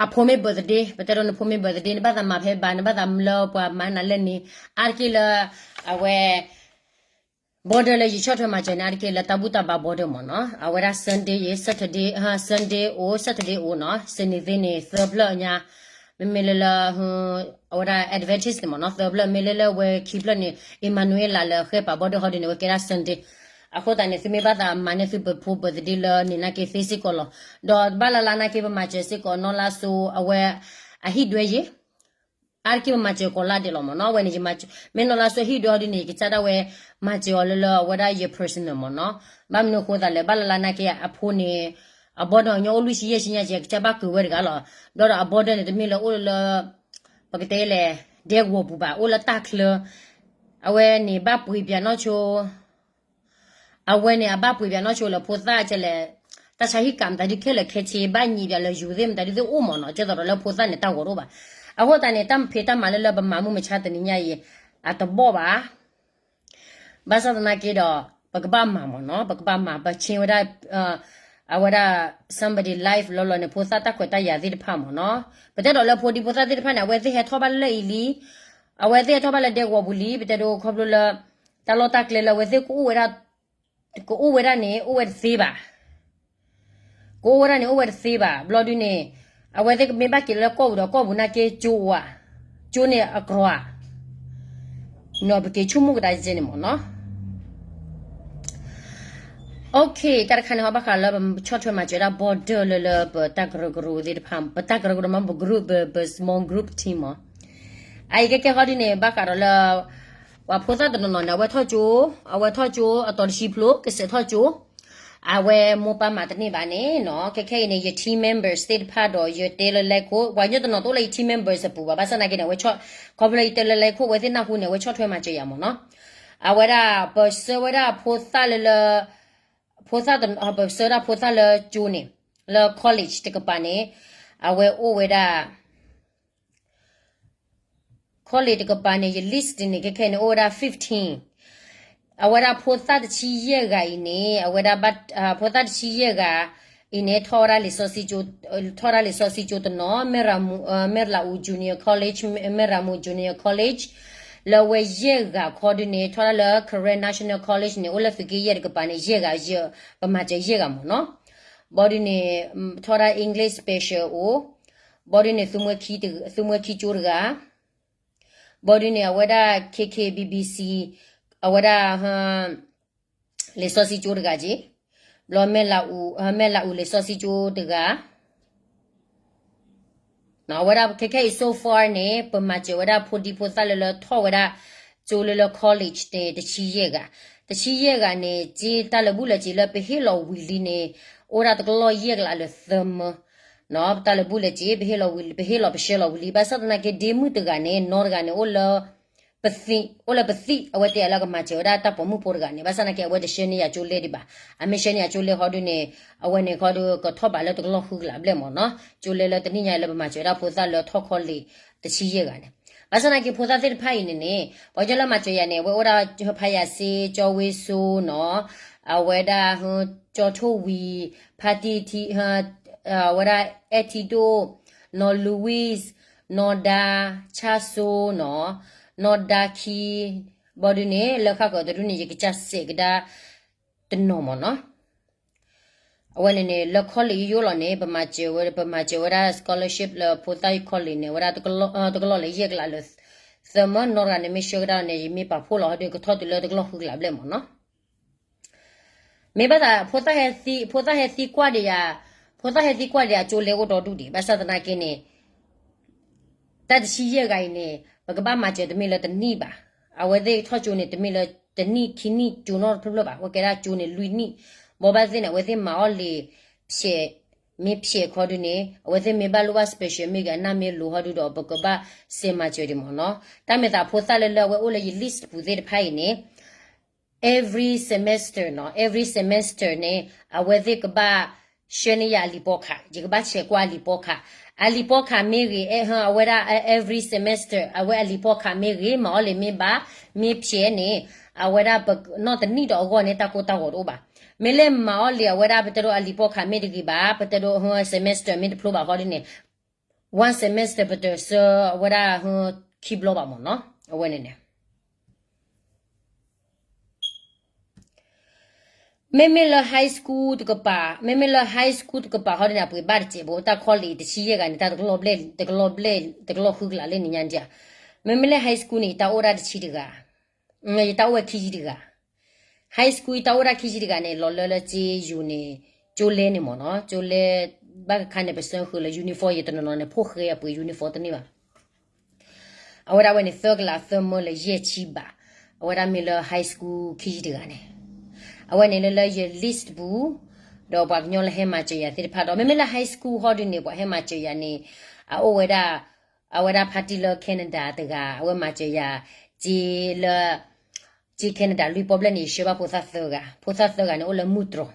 အဖိမ့ၢ် birthday ပတဲဒိးနဖိမ့ၢ် birthday နဘၣ်သးမၤဖဲဘၣ် နဘၣ်သးလၢပှၤမၤနၤလၢန့ၣ် အါတက့ၢ်လၢ အဝဲ border လၢယဆီၣ်ထွဲမၤစၢၤန့ၣ် အါတက့ၢ်လၢတၢ်ဘူၣ်တၢ်ဘါ border မ့ၢ်နီၤ. အဝဲဒၣ် Sunday ယဲ Saturday Sunday အိၣ် Saturday အိၣ်နီၤ စနေသ့န့ၣ် သၢဖျၢၣ်ညါ မ့မ့ၢ်လၢလၢ အဝဲဒၣ် Adventist န့ၣ်မ့ၢ်နီၤ သၢဖျၢၣ် မ့ၢ်လၢလၢဝဲခံဖျၢၣ်န့ၣ် Emmanuel လၢဃဲပာ် border ဟီဒ်န့ၣ် ဝဲကဲဒၣ် Sunday အဃိသတးန့ၣ် သုမ့ၢ်ဘၣ်သးမၤန့ၢ်သုပဖိ birthday လၢန့ၣ်နာ်က့သ့စ့ၢ်ကီးလီၤ. ဒီးဘၣ်လၢ်လၢ်နာ်က့ပမၤစၢၤစ့ၢ်ကီး နီၢ်လါစိအဝဲ အဟံၣ်ဒွဲယဲ အါတက့ၢ်ပမၤစၢၤကိးလါဒဲးလီၤမ့ၢ်နီၤ. အဝဲန့ၣ် မ့ၢ်နီၢ်လါစိဟံၣ်ဒွဲဟီဒ်န့ၣ် ယကစၢ်ဒၣ်ဝဲ မၤစၢၤအီၤလၢလၢအဝဲဒၣ်ယ personal မ့ၢ်နီၤ. ဘၣ်မနုၤအဃိသတးလဲၣ် ဘၣ်လၢ်လၢ်နာ်က့အဖိန့ၣ် အဘီဒီးညီအိၣ်လွံၢ်ဆံယဲၢ်ဆံညါကဲ ကစၢ်ဘၣ်ကၢၤဝဲတဂၤလီၤ. ဘျီဒီးအဘီဒီးန့ၣ် တမ့ၢ်လၢအိၣ်လၢလၢ ပကတဲလဲၣ် ဒဲကဝီၤပူၤဘၣ် အိၣ်လၢတၢ်ချၢ အဝဲန့ၣ်ဘၣ်ပှ့ၤပၠးနီၢ်ဆိ အဝဲန့ၣ် အဘၣ်ပှ့ၤပၠးနီၢ်ဆိလၢဖိသၣ်ကလဲၣ် တၢ်ဆါဟံၣ်ကးမတၤဒုခဲလၢာ်ခဲဆ့ ဘၣ်ညံးပၠးလၢယူၤသ့ၣ် မတၤဒုသ့ၣ်အိၣ်မ့ၢ်နီၤ. ကဲသိးဒီးလၢဖိသၣ်န့ၣ် တၢ်ဂီၤတအိၣ်ဘၣ်. အဃိသတးန့ၣ် တၢ်မဖံးတၢ်မၤလၢလၢပမၤမုၢ်မဆါတနံၤညါအံၤ အတဘီၣ်ဘၣ်. ဘၣ်ဆၣ်သနာ်က့ဒီး ပကဘၣ်မၤမ့ၢ်နီၤ, ပကဘၣ်မၤ ပဆ့ဝဲဒၣ် အဝဲဒၣ် somebody life လီၤလီၤန့ၣ် ဖိသၣ်တၢ်ခွဲးတၢ်ယာ်သ့ၣ်တဖၣ်မ့ၢ်နီၤ. ပတဲဒီးလၢဖိဒံဖိသၣ်သ့ၣ်တဖၣ်န့ၣ် အဝဲသ့ၣ်ဟဲထီၣ်ဘၣ်လၢအံၤလံ, အဝဲသ့ၣ်ဟဲထီၣ်ဘၣ်လၢဒဲကဝီၤပူၤလံ, ပတဲဒိခီဖျိလၢ တၢ်လီၢ်တၢ်ကျဲလၢအဝဲသ့ၣ်ကအိၣ်ဝဲဒၣ် ကအိၣ်ဝဲဒၣ်န့ၣ် အိၣ်ဝဲတသ့ဘၣ်. ကအိၣ်ဝဲဒၣ်န့ၣ် အိၣ်ဝဲတသ့ဘၣ်. ဘျီဒုန့ၣ် အဝဲသ့ၣ်ကမ့ၢ်ဘၣ်က့ၤလၢကီၢ်ပူၤဒီး ကီၢ်ပူၤနာ်က့ကၠိဧါ, ကၠိန့ၣ်အကြီဧါ, နီၤပက့ၤဆိကမိၣ်ကဒါကဲန့ၣ်မ့ၢ်နီၤ. Okay, တၢ်တခါန့ၣ်ဟီဘၣ်ဃးလၢပဆီၣ်ထွဲမၤစၢၤဒၣ် border လၢလၢပတၢ်ကရၢကရိသ့ၣ်တဖၣ်, ပတၢ်ကရၢကရိမ့ၢ်ပ group ပ small group team မ့ၢ်. အအံၤကဲကဲဟီဒ်န့ၣ် ဘၣ်ဃးဒီးလၢ ပှၤဖိသၣ်တနီၤနီၤန့ၣ် အဝဲထီၣ်ကၠိ, အဝဲထီၣ်ကၠိအတီၤတဆံဖျိ ကစဲးထီၣ်ကၠိ, အဝဲမိၢ်ပၢ်မၤတန့ၢ်ဘၣ်န့ၣ်နီၤ. ခဲခဲအံၤန့ၣ် ယ team members သ့ၣ်တဖၣ်ဒီး ယတဲလၢ line ခိၣ် ပှၤကညီတနီၤတအိၣ်လၢယ team members အပူၤဘၣ်. ဘၣ်ဆၣ်သနာ်က့န့ၣ် အဝဲ ခီဖျိလၢယတဲလၢ line ခိၣ် အဝဲသ့ၣ်နၢ်ဟူန့ၣ် အဝဲဆီၣ်ထွဲမၤစၢၤယၤမ့ၢ်နီၤ. အဝဲဒၣ် ပဆှၢဝဲဒၣ်ဖိသၣ်လၢလၢ ဖိသၣ်တ, ပဆှၢဒၣ်ဖိသၣ်လၢကၠိန့ၣ်, လၢ college တကပၤန့ၣ်, အဝဲအိၣ်ဝဲဒၣ် college တကပၤန့ၣ် ယ list န့ၣ် ခဲခဲန့ၣ် အိၣ်ဝဲဒၣ် fifteen. အဝဲဒၣ်ဖိသၣ်တဆံယဲၢ်ဂၤအံၤန့ၣ် အဝဲဒၣ်ဘၣ်, ဖိသၣ်တဆံယဲၢ်ဂၤအံၤန့ၣ် ထီၣ်ဝဲဒၣ်လံာ်စီဆှံကၠိ, ထီၣ်ဝဲဒၣ်လံာ်စီဆှံကၠိတနီၤ, မဲၢ်ရမူ, မဲၢ်လးအူ Junior College, မဲၢ်ရမူ Junior College, လၢဝဲယဲၢ်ဂၤခီဒုန့ၣ် ထီၣ်ဒၣ်လၢ Karen National College န့ၣ် အိၣ်လၢသုးက့ယဲၢ်တကပၤန့ၣ် ယဲၢ်ဂၤ, ပမၤစၢၤယဲၢ်ဂၤမ့ၢ်နီၤ. ဘီဒုန့ၣ် ထီၣ်ဒၣ် English special အိၣ်, ဘီဒုန့ၣ် သုးမွဲခံကၠိတဂၤ, ဘီဒုန့ၣ် အဝဲဒၣ် K K B B C အဝဲဒၣ် လံာ်စီဆှံကၠိတဂၤက့ၤ, ဘျီ မဲၢ်လးအူ လံာ်စီဆှံကၠိတဂၤ, အဝဲဒၣ်ခဲခဲအံၤ so far န့ၣ် ပမၤစၢၤဝဲဒၣ်ဖိဒံဖိသၣ်လၢလၢထီၣ်ဝဲဒၣ်ကၠိလၢလၢ college န့ၣ် တဆံယဲၢ်ဂၤ, တဆံယဲၢ်ဂၤန့ၣ် က့တၢ်လၢာ်ဘူၣ်လၢာ်စ့ၤလၢပဟ့ၣ်လီၤဝံၤလံန့ၣ် အိၣ်ဒၣ်တကလီၢ်ယဲၢ်ကလးလၢသၢမၢ, တၢ်လၢာ်ဘူၣ်လၢာ်စ့ၤ ပဟ့ၣ်လီၤဝံၤလံ, ပဟ့ၣ်လီၤပဆှၢလီၤဝံၤလံ, ဘၣ်ဆၣ်သနာ်က့ဒ့မုၣ်တဂၤန့ၣ် နီတဂၤန့ၣ် အိၣ်လၢ ပသံ, အိၣ်လၢပသံ, အဝဲတဲယၤလၢကမၤစၢၤဝဲဒၣ်တၢ်ပိာ်မုၣ်ဖိတဂၤန့ၣ်, ဘၣ်ဆၣ်သနာ်က့ အဝဲတဆှၢန့ၢ်ယၤကၠိလဲဒံးဘၣ်. အမ့ၢ်ဆှၢန့ၢ်ယၤကၠိလဲဟီဒုန့ၣ် အဝဲန့ၣ်ခီဒု ကထီၣ်ဘးလၢတကလီၢ်ဃုကလးဘျဲၣ်မ့ၢ်နီၤ. ကၠိလဲလၢတနံၣ်ညါလၢပမၤစၢၤဝဲဒၣ်ဖိသၣ်လၢထီၣ် college တဆံယဲၢ်ဂၤန့ၣ်, ဘၣ်ဆၣ်သနာ်က့ဖိသၣ်သ့ၣ်တဖၣ်အံၤန့ၣ်န့ၣ် ပှၤကညီလၢမၤစၢၤယၤန့ၣ် အဝဲအိၣ်ဒၣ် ဖါယၤစ့, ကၠီဝ့စိနီၤ, အဝဲဒၣ် ကၠီထိၣ်ဝံၤ, ဖါတံၢ်ထံ, အဝဲဒၣ် အဲၣ်ထံဒိၣ်, နီၢ် Louis, နီၢ်ဒါ, ဆၣ်စိနီၤ, နီၢ်ဒါခံ, ဘီဒုန့ၣ် လၢဃၣ်ဃၢၤတဒုန့ၣ် ယကစၢ်စဲးကဒါတနီၤမ့ၢ်နီၤ. အဝဲန့ၣ်န့ၣ် လၢ college ယိယိလီၤန့ၣ် ပမၤစၢၤဝဲ, ပမၤစၢၤဝဲဒၣ် scholarship လၢဖိသၣ် college န့ၣ် ဝဲဒၣ် တကလီၢ်လၢယဲၢ်ကလးလၢ သၢမၢ, နီၢ်တဂၤန့ၣ် မ့ၢ်ဆှၢကဒါန့ၣ် ယမ့ၢ်ပာ်ဖှိၣ်လီၤဟီဒု ကထီၣ်တုၤလၢတကလီၢ်ဃုကလးဘျဲၣ်မ့ၢ်နီၤ. မ့ၢ်ဘၣ်သး ဖိသၣ်ဟဲသံ, ဖိသၣ်ဟဲသံကွၢ်ဒံးယၤ, ဖိသၣ်ဟဲသံကွၢ်ဒံးယၤ ကၠိလဲအိၣ်ဒီဒူၣ်ဒံး, ဘၣ်ဆၣ်သနာ်က့န့ၣ် တၢ်တဆံယဲၢ်ဂၤအံၤန့ၣ် ပကဘၣ်မၤစၢၤတမ့ၢ်လၢတနံၣ်ဘၣ်. အဝဲသ့ၣ်ထီၣ်ကၠိန့ၣ် တမ့ၢ်လၢတနံၣ်ခံနံၣ်ကၠိနီတဖျၢၣ်ဖျၢၣ်ဘၣ်, အဝဲကဲဒၣ်ကၠိန့ၣ်လွံၢ်နံၣ်, ဘိးဘၣ်သ့ၣ်န့ၣ် အဝဲသ့ၣ်မၤအီၣ်လံာ်ဖျဲး, မ့ၢ်ဖျဲးခီဒုန့ၣ် အဝဲသ့ၣ်မ့ၢ်ဘၣ်လိၣ်ဘၣ် special မ့ၢ်ဂ့ၤ အနၢ်မ့ၢ်လိၤဟီဒုဒီး ပကဘၣ်စဲးမၤစၢၤဒံးမ့ၢ်နီၤ. တၢ်မဲာ်သးဖိသၣ်လၢလၢအဝဲအိၣ်လၢယ list ပူၤသ့ၣ်တဖၣ်အံၤန့ၣ် every semester နီၤ, every semester န့ၣ် အဝဲသ့ၣ်ကဘၣ်ဆှၢန့ၢ်ယၤအလံာ်ပီခး, ယကဘၣ်ဆဲးကွၢ်အလံာ်ပီခး, အလံာ်ပီခးမ့ၢ်ဂ့ၤ, အဝဲဒၣ် every semester အဝဲအလံာ်ပီခးမ့ၢ်ဂ့ၤ, မၤအီၣ်လံာ်မ့ၢ်ဘၣ်, မ့ၢ်ဖျဲးန့ၣ် အဝဲဒၣ်ပနီၢ်တနံၣ်ဒီးအဂီၢ်န့ၣ် တၢ်ကိၢ်တၢ်ဂီၤတအိၣ်ဘၣ်. မ့ၢ်လၢမၤအီၣ်လံာ် အဝဲဒၣ်ပတဲဒိးအလံာ်ပီခးမ့ၢ်တဂ့ၤဘၣ်, ပတဲဒိး semester မ့ၢ်တဖျိဘၣ်ခီဒုန့ၣ် one semester ပတဆှၢအဝဲဒၣ်ခံဘျီဘၣ်မ့ၢ်နီၤ. အဝဲန့ၣ်န့ၣ် မ့မ့ၢ်လၢ high school တကပၤ, မ့မ့ၢ်လၢ high school တကပၤဟီဒ်န့ၣ် အပှ့ၤဘၣ်တစဲးဘၣ်, တၢ် college တဆံယဲၢ်ဂၤန့ၣ် တၢ်တကလီၢ်ဘျဲၣ်, တကလီၢ်ဘျဲၣ်, တကလီၢ်ဃုကလးလၢနံၤညါဒံးဧါ. မ့မ့ၢ်လၢ high school န့ၣ် ယတၢ်အိၣ်ဒၣ်တဆံတဂၤ, ယတၢ်အိၣ်ဝဲခံဆံတဂၤ. high school ယတၢ်အိၣ်ဒၣ်ခံဆံတဂၤန့ၣ် လီၤလၢလၢကၠ့ယိၤန့ၣ်, ကၠိလဲန့ၣ်မ့ၢ်နီၤ, ကၠိလဲ, ဘၣ်ခါန့ၣ် ပဆၢဃုာ်လၢ uniform ယတနီၤနီၤန့ၣ် ဖိၣ်ဃဲအပှ့ၤ uniform တန့ၢ်ဘၣ်. အဝဲဒၣ်ဝဲန့ၣ် သၢကလးသၢမၢလၢယဲၢ်ဆံဘး, အဝဲဒၣ်မ့ၢ်လၢ high school ခံဆံတဂၤန့ၣ်, အဝဲန့ၣ်လၢလၢယ list ပူၤ, ဒီးပှၤကညီလၢဟဲမၤစၢၤယၤသ့ၣ်တဖၣ်ဒီး မ့မ့ၢ်လၢ high school ဟီဒုန့ၣ် ပှၤဟဲမၤစၢၤယၤန့ၣ်, အအိၣ်ဝဲဒၣ်, အဝဲဒၣ် party လၢ Canada တဂၤ, အဝဲမၤစၢၤယၤ, ကၠ့လၢ, ကၠ့ Canada လွံၢ်ပီၣ်ဘျဲၣ်န့ၣ် ယဆှၢဘၣ်ဖိသၣ်သၢဂၤ, ဖိသၣ်သၢဂၤန့ၣ် အိၣ်လၢမုၢ်တြီၤ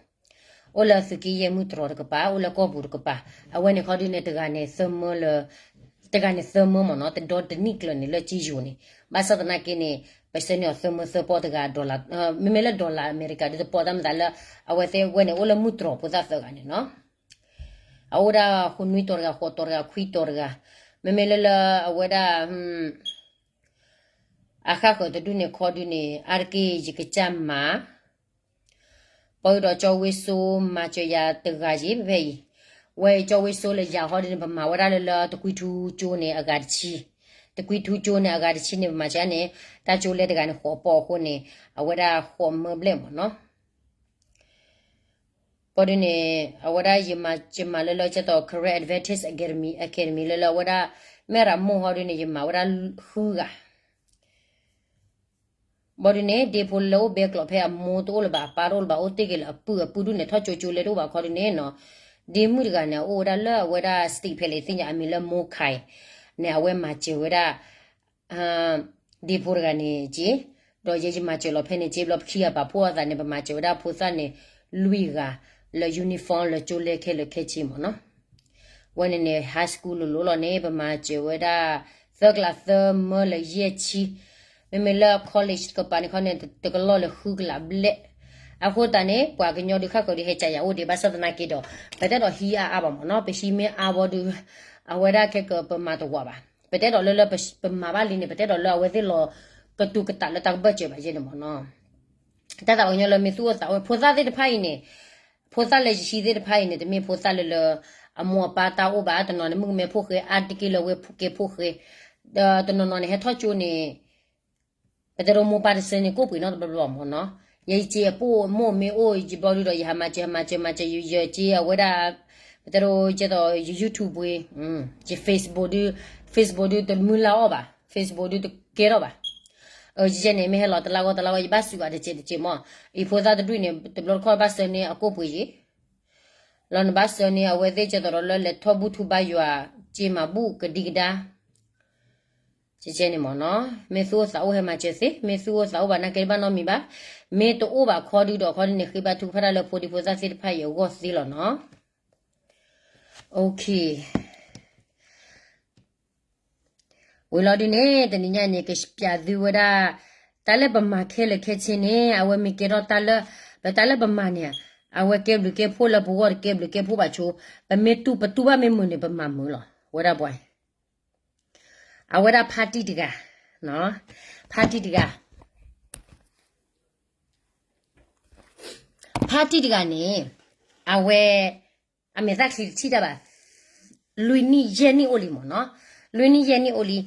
အိၣ်လၢသုးက့ယဲၢ်မုၢ်တြီၤတကပၤ, အိၣ်လၢကီၢ်ပူၤတကပၤ, အဝဲန့ၣ်ခီဒုန့ၣ် တဂၤန့ၣ်သၢမၢလၢ, တဂၤန့ၣ်သၢမၢမ့ၢ်နီၤ, တဒီတနံၣ်ကျၢၤန့ၣ်လၢကၠ့ယိၤန့ၣ်, ဘၣ်ဆၣ်သနာ်က့န့ၣ်, ပဆၢန့ၢ်အီၤသၢမၢသၢပီၣ်တဂၤ dollar, မ့မ့ၢ်လၢ dollar အမဲရကၤဒုတပီၣ်တၢ်မၤသးလၢ, အဝဲသ့ၣ်ဝဲန့ၣ် အိၣ်လၢမုၢ်တြီၤဖိသၣ်သၢဂၤန့ၣ်နီၤ, အအိၣ်ဒၣ်ဃိးနွံတီၤတဂၤ ဃိးတီၤတဂၤ ခွံတီၤတဂၤ, မ့မ့ၢ်လၢလၢအဝဲဒၣ် အဃၣ်ဃၢၤတဒူၣ်န့ၣ်ခီဒုန့ၣ် အါတက့ၢ်ယကစၢ်မၤ, ပှၤဒီးကၠီဝ့စိမၤစၢၤယၤတဂၤယံၤဖဲအံၤ, ဝဲကၠီဝ့စိလၢယၤဟီဒုန့ၣ် ပမၤဝဲဒၣ်လၢလၢတကွံထူကၠိန့ၣ်အဂၤတဆံ, တကွံထူကၠိန့ၣ်အဂၤတဆံန့ၣ် ပမၤစၢၤန့ၣ်, တၢ်ကၠိလဲတဂၤန့ၣ် ဃိးပီၣ်အဃိန့ၣ်, အဝဲဒၣ်ဃိးမၢဘျဲၣ်မ့ၢ်နီၤ. ပှၤဒုန့ၣ်, အဝဲဒၣ်ယမၤစၢၤမၤလၢလၢကဲသိး Career Advantage Academy, Academy လၢလၢအဝဲဒၣ်, မဲၢ်ရမိၢ်ဟီဒုန့ၣ် ယမၤဝဲဒၣ်ဃုဂၤ, ဘၣ်ဒုန့ၣ် ဒ့ဖိလၢအိၣ်ဘဲကျိးဖဲအမိၢ်တအိၣ်လၢၤဘၣ် အပၢ်တအိၣ်လၢၤဘၣ် အိၣ်တ့ၢ်က့ၤလၢအပုၢ် အပုၢ်ဒုန့ၣ် ထီၣ်ကၠိကၠိလဲတအိၣ်ဘၣ်ခီဒုန့ၣ်နီၤ, ဒ့မုၣ်တဂၤန့ၣ် အအိၣ်ဝဲဒၣ်လၢအဝဲဒၣ် state ဖဲလဲၣ်သ့ၣ်ညါ အမံၤလၢမိၢ်ခါအံၤ, န့ၣ် အဝဲမၤစၢၤဝဲဒၣ် ဒ့ဖိတဂၤန့ၣ်က့, ဒီးယဲယမၤစၢၤလီၤဖဲန့ၣ်က့ ဘျီပခံဂၤပာ်ဖှိၣ်အသးန့ၣ် ပမၤစၢၤဝဲဒၣ်ဖိသၣ်န့ၣ် လွံၢ်ဂၤ လၢ uniform လၢကၠိလဲခဲလၢာ်ခဲဆ့မ့ၢ်နီၤ. ဝဲန့ၣ်န့ၣ် high school လိၤလိၤလီၤန့ၣ် ပမၤစၢၤဝဲဒၣ် သၢကလးသၢမၢလၢယဲၢ်ဆံ, မ့မ့ၢ်လၢ college တကပၤန့ၣ်ခီန့ၣ် တကလီၢ်လၢဃုကလးဘျဲၣ်. အဃိသတးန့ၣ် ပှၤကညီဒုးခါဃၢၤဒုးဟဲကယၤအိၣ်ဒံး ဘၣ်ဆၣ်သနာ်က့ဒီး ပတဲဒီးဟံးအါအါဘၣ်မ့ၢ်နီၤ, ပဟံးမ့ၢ်အါဘၣ်ဒုး အဝဲဒၣ်ခဲကပမၤတဝးဘၣ်. ပတဲဒီးလၢလၢပမၤဘၣ်လံန့ၣ် ပတဲဒီးလၢအဝဲသ့ၣ်လီၤကတူၤကတးလၢတၢ်ကဘၢၣ်စၢၤဘၣ်ယဲန့ၣ်မ့ၢ်နီၤ. တၢ်သးပှၤကညီလၢမ့ၢ်သူၣ်အိၣ်သးအိၣ် ဖိသၣ်သ့ၣ်တဖၣ်အံၤန့ၣ်, ဖိသၣ်လၢယဟံးသ့ၣ်တဖၣ်အံၤန့ၣ် တမ့ၢ်ဖိသၣ်လၢလၢ အမိၢ်အပၢ်တၢ်အိၣ်ဘၣ်, တနီၤန့ၣ် မုၣ်ကမဲဖိၣ်ဃဲ အါတက့ၢ်လၢဝဲကဲဖိၣ်ဃဲ, ဒီးတနီၤနီၤန့ၣ် ဟဲထီၣ်ကၠိန့ၣ် ပတဲဒိးမိၢ်ပၢ်တစၢန့ၣ် ကိၣ်ပှ့ၤနီတဘျီဘျီမ့ၢ်နီၤ. ယဲယစ့အပိၣ်မိၢ်မ့ၢ်အိၣ်ယဘျီဒုးဒီး ယဟးမၤစၢၤ ဟးမၤစၢၤ မၤစၢၤ ယစ့အဝဲဒၣ်, ပတဲဒိးကဲသိး ယ YouTube ပှ့ၤ, ယ Facebook ဒုး, Facebook ဒုးတမုၢ်လၢ်အီၣ်ဘၣ်, Facebook ဒုးတကဲထီၣ်ဘၣ်. ယဲန့ၣ် မ့ၢ်ဟဲလီၤတလါဂီၢ်တလါဂီၢ် ယဘၣ်စူးအီၤတစဲးတစဲးမ့ၢ်, ယဖိသၣ်တဒူၣ်န့ၣ် တဘျီတခီၣ်ဘၣ်စၢန့ၢ်အကိၣ်ပှ့ၤယံၤ လီၤနဘၣ်စၢန့ၢ် အဝဲသ့ၣ်ကဲသိးဒီးလၢလဲၤထီၣ်ဘူၣ်ထူဘါယွၤ, စ့မၤဘူၣ်ကဒံကဒါ ကဲကဲန့ၣ်မ့ၢ်နီၤ. မ့ၢ်သူၣ်အိၣ်သးအိၣ်ဟဲမၤစၢၤသ့, မ့ၢ်သူၣ်အိၣ်သးအိၣ်ဘၣ်နာ်က့တဘၣ်နီတမံၤဘၣ်. မ့ၢ်တအိၣ်ဘၣ်ခီဒုးဒီးခီဒုးန့ၣ် ဃ့ဘါထုကဖၣ်တၢ်လၢဖိဒံဖိသၣ်သ့ၣ်တဖၣ်အံၤအဂီၢ်သ့လီၤနီၤ. ဝံၤလီၤဒုးန့ၣ် တနံၤညါန့ၣ် ကပျးသုဝဲဒၣ် တၢ်လၢပမၤခဲလၢာ်ခဲဆ့န့ၣ် အဝဲမ့ၢ်ကဲထီၣ်တၢ်လၢ ပတၢ်လၢပမၤန့ၣ်, အဝဲကဲဘျုးကဲဖှိၣ်လၢပဂီၢ် တကဲဘျုးကဲဖှိၣ်ဘၣ်ဆိ, ပမ့ၢ်တူၢ်ပတူၢ်ဘၣ်မ့ၢ်မုာ်န့ၣ် ပမၤမုာ်လီၤ. ဝဲဒၣ်ပှၤ အဝဲဒၣ်ဖါတံၢ်တဂၤ, ဖါတံၢ်တဂၤ, ဖါတံၢ်တဂၤန့ၣ် အဝဲ အမဲာ်သၣ်ချံတထံၣ်တၢ်ဘၣ် လွံၢ်နံၣ်ယဲၢ်နံၣ်အိၣ်လံမ့ၢ်နီၤ, လွံၢ်နံၣ်ယဲၢ်နံၣ်အိၣ်လံ.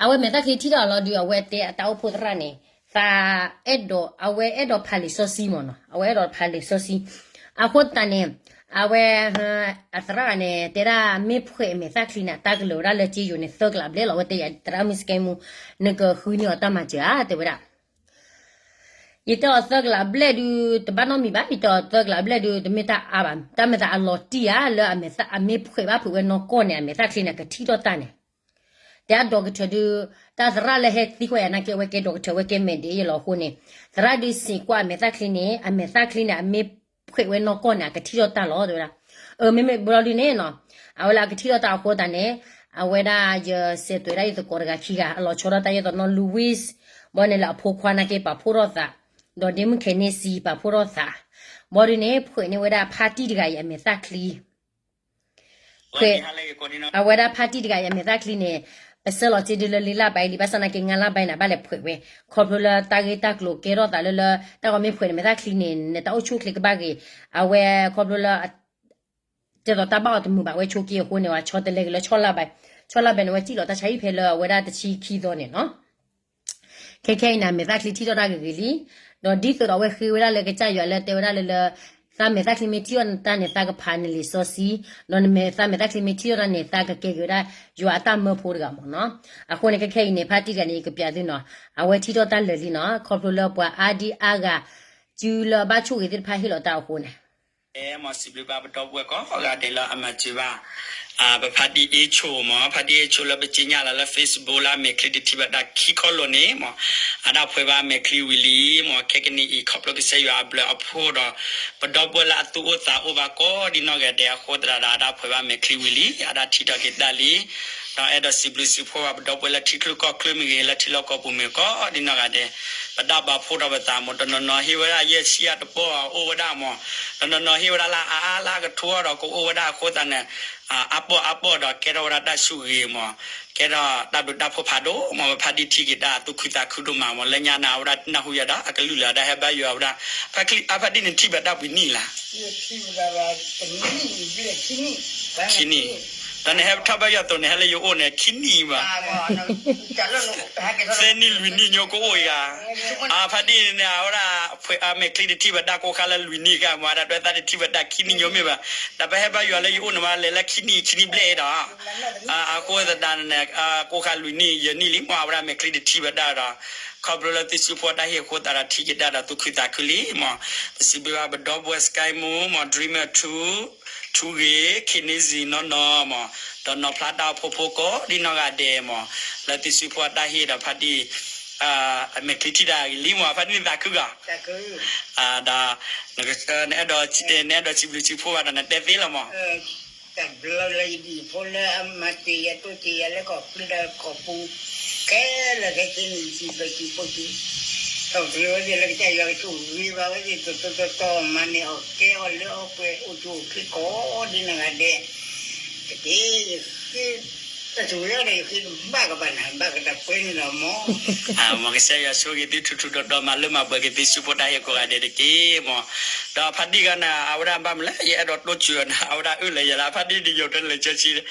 အဝဲမဲာ်သၣ်ချံထံၣ်တၢ်လီၤဒုး အဝဲတဲအတၢ်အိၣ်ဖှိၣ်သရၣ်န့ၣ်, သးအဲၣ်ဒိး အဝဲအဲၣ်ဒိးဖးလံာ်စီဆှံမ့ၢ်နီၤ, အဝဲအဲၣ်ဒိးဖးလံာ်စီဆှံ. အဃိသတးန့ၣ် အဝဲ အသရၣ်န့ၣ် တဲဒၣ်မ့ၢ်ဖှဲးအမဲာ်သၣ်ချံန့ၣ် အတၢ်ကလၢၤဝဲဒၣ်လၢက့ယိၤန့ၣ် သၢကလးဘျဲၣ်လီၤ. အဝဲတဲယၤ သရၣ်မုၣ်စကဲမူ နကဃုန့ၢ်အီၤတၢ်မၤစၢၤဧါ တဲဝဲဒၣ်. ယတဲအီၤသၢကလးဘျဲၣ်ဒုး တဘၣ်နီတမံၤဘၣ်, ယတဲအီၤသၢကလးဘျဲၣ်ဒုး တမ့ၢ်တၢ်အါဘၣ်, တၢ်မဲာ်သးအလီၤတံၢ်ဧါ လၢအမဲာ်သၣ် အမ့ၢ်ဖှဲးဘၣ်ဖှဲးဝဲနီၢ်ကီၢ်န့ၣ် အမဲာ်သၣ်ချံန့ၣ်ကထံၣ်ထီၣ်တၢ်န့ၣ် တဲအဒိးကထၢၣ်ဒုး တၢ်သရၣ်လၢဟဲသံကွၢ်ယၤနာ်က့ အဝဲကဲဒိးကထၢၣ် အဝဲကဲမဲာ်ဒ့ယဲလီၤအဃိန့ၣ် သရၣ်ဒုးစံးကွၢ်အမဲာ်သၣ်ချံန့ၣ် အမဲာ်သၣ်ချံန့ၣ် အမ့ၢ်ဖှဲးဝဲနီၢ်ကီၢ်န့ၣ် အကထံၣ်ထီၣ်တၢ်လီၤ တဲဝဲဒၣ်. အၢ မ့မ့ၢ်ဘျီဒုန့ၣ်နီၤ အဝဲလၢအကထံၣ်ထီၣ်တၢ်အဃိသတးန့ၣ် အဝဲဒၣ်ယစဲးသွဲးဒၣ်ယသကိးတဂၤခံဂၤ အလီၤဆီဒၣ်တၢ်ယဲၢ်သနီ Louis ဘီန့ၣ်လၢအဖိခွါနာ်က့ပာ်ဖှိၣ်ထီၣ်သး ဒီးဒ့မုၣ်ခဲန့ၣ်စံပာ်ဖှိၣ်ထီၣ်သး ဘီဒုန့ၣ် ဖှဲးန့ၢ်ဝဲဒၣ်ဖါတံၢ်တဂၤအံၤအမဲာ်သၣ်ချံ ဖှဲး အဝဲဒၣ်ဖါတံၢ်တဂၤအံၤအမဲာ်သၣ်ချံန့ၣ် ပဆှၢလီၤစ့ဒုလၢလံာ်လါဘၣ်အံၤလံ ဘၣ်ဆၣ်နာ်က့ ငါးလါဘၣ်အံၤန့ၣ် ဘၣ်လဲၤဖှဲးဝဲ ခီဖျိလၢတၢ်ဂ့ၢ်တၢ်ကျိၤကဲထီၣ်သးလၢလၢ တၢ်ဂီၤမ့ၢ်ဖှဲးန့ၣ် မဲာ်သၣ်ချံန့ၣ် နတၢ်အိၣ်ဆူၣ်အိၣ်ချ့ကဘၣ်ဂ့ၤ အဝဲခီဖျိလၢ ကဲသိးတၢ်ဘၣ်အီၤတမုာ်ဘၣ် အဝဲဆိးက့အဃိန့ၣ် ဝဲဆီတလဲက့ၤလၢဆီလါဘၣ်, ဆီလါဘၣ်န့ၣ် အဝဲစံၣ်လီၤတၢ်ဆါဟံၣ်ဖဲလၢအဝဲဒၣ်တဆံခံသီန့ၣ်နီၤ ခဲခဲအံၤန့ၣ် အမဲာ်သၣ်ချံထံၣ်ထီၣ်တၢ်ဂ့ၤဂ့ၤလံ, ဒီးဒ်သိးဒီးအဝဲဃ့ဝဲဒၣ်လၢကစၢ်ယွၤလၢတဲဝဲဒၣ်လၢလၢ သးမဲာ်သၣ်ချံမ့ၢ်ထံၣ်ထီၣ်တၢ်န့ၣ် သးကဖးနလံာ်စီဆှံ, ဒီးနမဲာ်သၣ်မဲာ်သၣ်ချံမ့ၢ်ထံၣ်ထီၣ်တၢ်န့ၣ် သးကကဲက့ၤဝဲဒၣ်ယွၤအတၢ်မၢဖိတဂၤမ့ၢ်နီၤ. အဃိန့ၣ် ခဲခဲအံၤန့ၣ် ဖါတံၢ်တဂၤန့ၣ် ယကပျးသုနီၤ, အဝဲထံၣ်ထီၣ်တၢ်လၢာ်လံနီၤ, ခီဖျိလၢပှၤအါဒံအါဂၤ စုလၢအဘၣ်ဆိၣ်ဂ့ၤသ့ၣ်တဖၣ်ဟ့ၣ်လီၤတၢ်အဃိန့ၣ် မ်စံးဘျုးဘၣ်ပဒီပုၢ်ဝဲၢ်ကိးဂၤဒဲးလၢအမၤစၢၤဘၣ် ပဖါတံၢ်အ့ၡိမ့ၢ် ဖါတံၢ်အ့ၡိလၢပစံးညါလီၤလၢ Facebook လၢအမဲာ်ချံတထံၣ်ဘၣ်တၢ်ခံခီလိာ်န့ၣ်မ့ၢ် အဒၣ်ဖှဲးဘၣ်အမဲာ်ချံဝံၤလံမ့ၢ် ခဲကနံၣ်အံၤ ခီဖျိကစၢ်ယွၤအဘျုးအဖှိၣ်ဒီး ပဒီပုၢ်ဝဲၢ်လၢအသူၣ်အိၣ်သးအိၣ်ဘၣ်ကိးဒ်နီၢ်ဂၤဒဲးအဃိသတးဒီး အဒၣ်ဖှဲးဘၣ်အမဲာ်ချံဝံၤလံ အဒၣ်ထံၣ်ထီၣ်က့ၤတၢ်လံ ဒီးအဲၣ်ဒိးစံးဘျုးစံးဖှိၣ်ဘၣ်ပဒီပုၢ်ဝဲၢ်လၢထံချၢကီၢ်ချၢမ့ၢ်ဂ့ၤ လၢထံလီၢ်ကီၢ်ပူၤမ့ၢ်ဂ့ၤ ကိးဒ်နီၢ်ဂၤဒဲး ပတၢ်ပာ်ဖှိၣ်ထီၣ်ပသးမ့ၢ် တနီၤနီၤဟ့ၣ်ဝဲဒၣ်ယဲၢ်ဆံအတပီၢ်အိၣ်ဝဲဒၣ်မ့ၢ် တနီၤနီၤဟ့ၣ်ဝဲဒၣ်လၢအအါလၢအကထိဒီးကအိၣ်ဝဲဒၣ်အဃိသတးန့ၣ် အါပီၢ်အါပီၢ်ဒီးကဲထီၣ်ဝဲဒၣ်တၢ်ဆူၣ်ဂ့ၤမ့ၢ် ကဲထီၣ်တၢ်ဘျုးတၢ်ဖှိၣ်ဖးဒိၣ်မ့ၢ် ပဖါတံၢ်ထံၣ်က့ၤတၢ်သူၣ်ခုသးခုဒိၣ်မးမ့ၢ် လၢညါန့ၣ်အဝဲဒၣ်နၢ်ဟူယၤဒီး အကလုၢ်လၢအဒၣ်ဟဲဘါယွၤဝဲဒၣ် ဖါတံၢ်နထံၣ်ဘၣ်တၢ်ပှဲၤနံၣ်လၢ ခံနံၣ်, ဒီးနဟဲထီၣ်ဘါယွၤအသိးန့ၣ် ဟဲလၢယအိၣ်န့ၣ် ခံနံၣ်ဘၣ်, သၢနံၣ်လွံၢ်နံၣ်ညိကအိၣ်အံၤဧါ, ဖါတံၢ်န့ၣ် အဝဲဒၣ် အမဲာ်ချံတထံၣ်ဘၣ်တၢ်ကိးခါလၢလွံၢ်နံၣ်ကါမ့ၢ် အတၢ်ဒွဲၣ်သးတထံၣ်ဘၣ်တၢ်ခံနံၣ်ညိမ့ၢ်ဘၣ်, ဒီးပဟဲဘါယွၤလၢယအိၣ်န့ၣ်မ့ၢ် လဲၤလၢခံနံၣ် ခံနံၣ်ဘျဲၣ်ဒီး အဃိသတးန့ၣ် ကိးခါလွံၢ်နံၣ်ယဲၢ်နံၣ်လံမ့ၢ် အဝဲဒၣ်အမဲာ်ချံတထံၣ်ဘၣ်တၢ်ဒီး ခီဖျိလၢသုစုဖှိၣ်တၢ်ဟ့ၣ်အဃိသတးဒီးထံၣ်က့ၤတၢ်ဒီးသူၣ်ခုသးခုလံမ့ၢ်, ပစံးဘျုးဘၣ်ပဒီပုၢ်ဝဲၢ် Sky Moon မ့ၢ် Dreamer ထူ, ထူဂ့ၤ ခ့န့ၣ်စံၣ်နီၢ်နီၢ်မ့ၢ်, ဒီးနီၢ်ဖျါတၢ်အိၣ်ဖှိၣ်ဖိကိးဒ်နီၢ်ဂၤဒဲးမ့ၢ်, လၢသုစုဖှိၣ်တၢ်ဟ့ၣ်ဒီးဖါတံၢ် အမဲာ်ချံထံၣ်တၢ်ဂ့ၤလံမ့ၢ် ဖါတံၢ်န့ၣ်သးခုဂီၢ်, ဒီး နအဲၣ်ဒိးစံးဘျုးစံးဖှိၣ်ဘၣ်ဒီးနတဲသ့လီၤမ့ၢ် တဘျီလၢယဒံၣ်ဖိလၢအမၤတ့ၢ်ယၤတိၢ်တ့ၢ်ယၤလၢကီၢ်ချၢဒီးကီၢ်ပူၤ, ခဲလၢာ်ခဲဆ့န့ၣ် ယစံးဘျုးစံးဖှိၣ်သု, ဒီးပတြၢၤဝဲသ့ၣ်လၢကစၢ်ယွၤကဆိၣ်ဂ့ၤဘၣ်ဝဲသ့ၣ် တီတီတီတီ မၤန့ၢ်အီၣ်ကဲအီၣ်လၢအီၣ်ပှဲၤအိၣ်ဆူၣ်အိၣ်ချ့ကိးဒ်နီၢ်ဂၤဒဲး, တက့ၢ် ယဃ့ တၢ်ဆိၣ်ဂ့ၤဒီးယဃ့ကဘၣ်ကဘၣ်န့ၣ် ဘၣ်ကတၢၢ်ပှဲၤန့ၣ်လီၤမ့ၢ် မ်ကစၢ်ယွၤဆိၣ်ဂ့ၤသုထူးထူးတီၤတီၤ မၤလၢမၤပှဲၤက့ၤသုစုဖှိၣ်တၢ်ဟ့ၣ်ကိးဂၤဒဲးတက့ၢ်မ့ၢ်, ဒီးဖါတံၢ်ဂၤန့ၣ် အဝဲဒၣ်ဘၣ်မနုၤလဲၣ် ယအဲၣ်ဒိးတိစၢၤနၤ အဝဲဒၣ်အၢၣ်လီၤယၤလၢ ဖါတံၢ်တယိာ်တလဲၤကၠီဆှံ,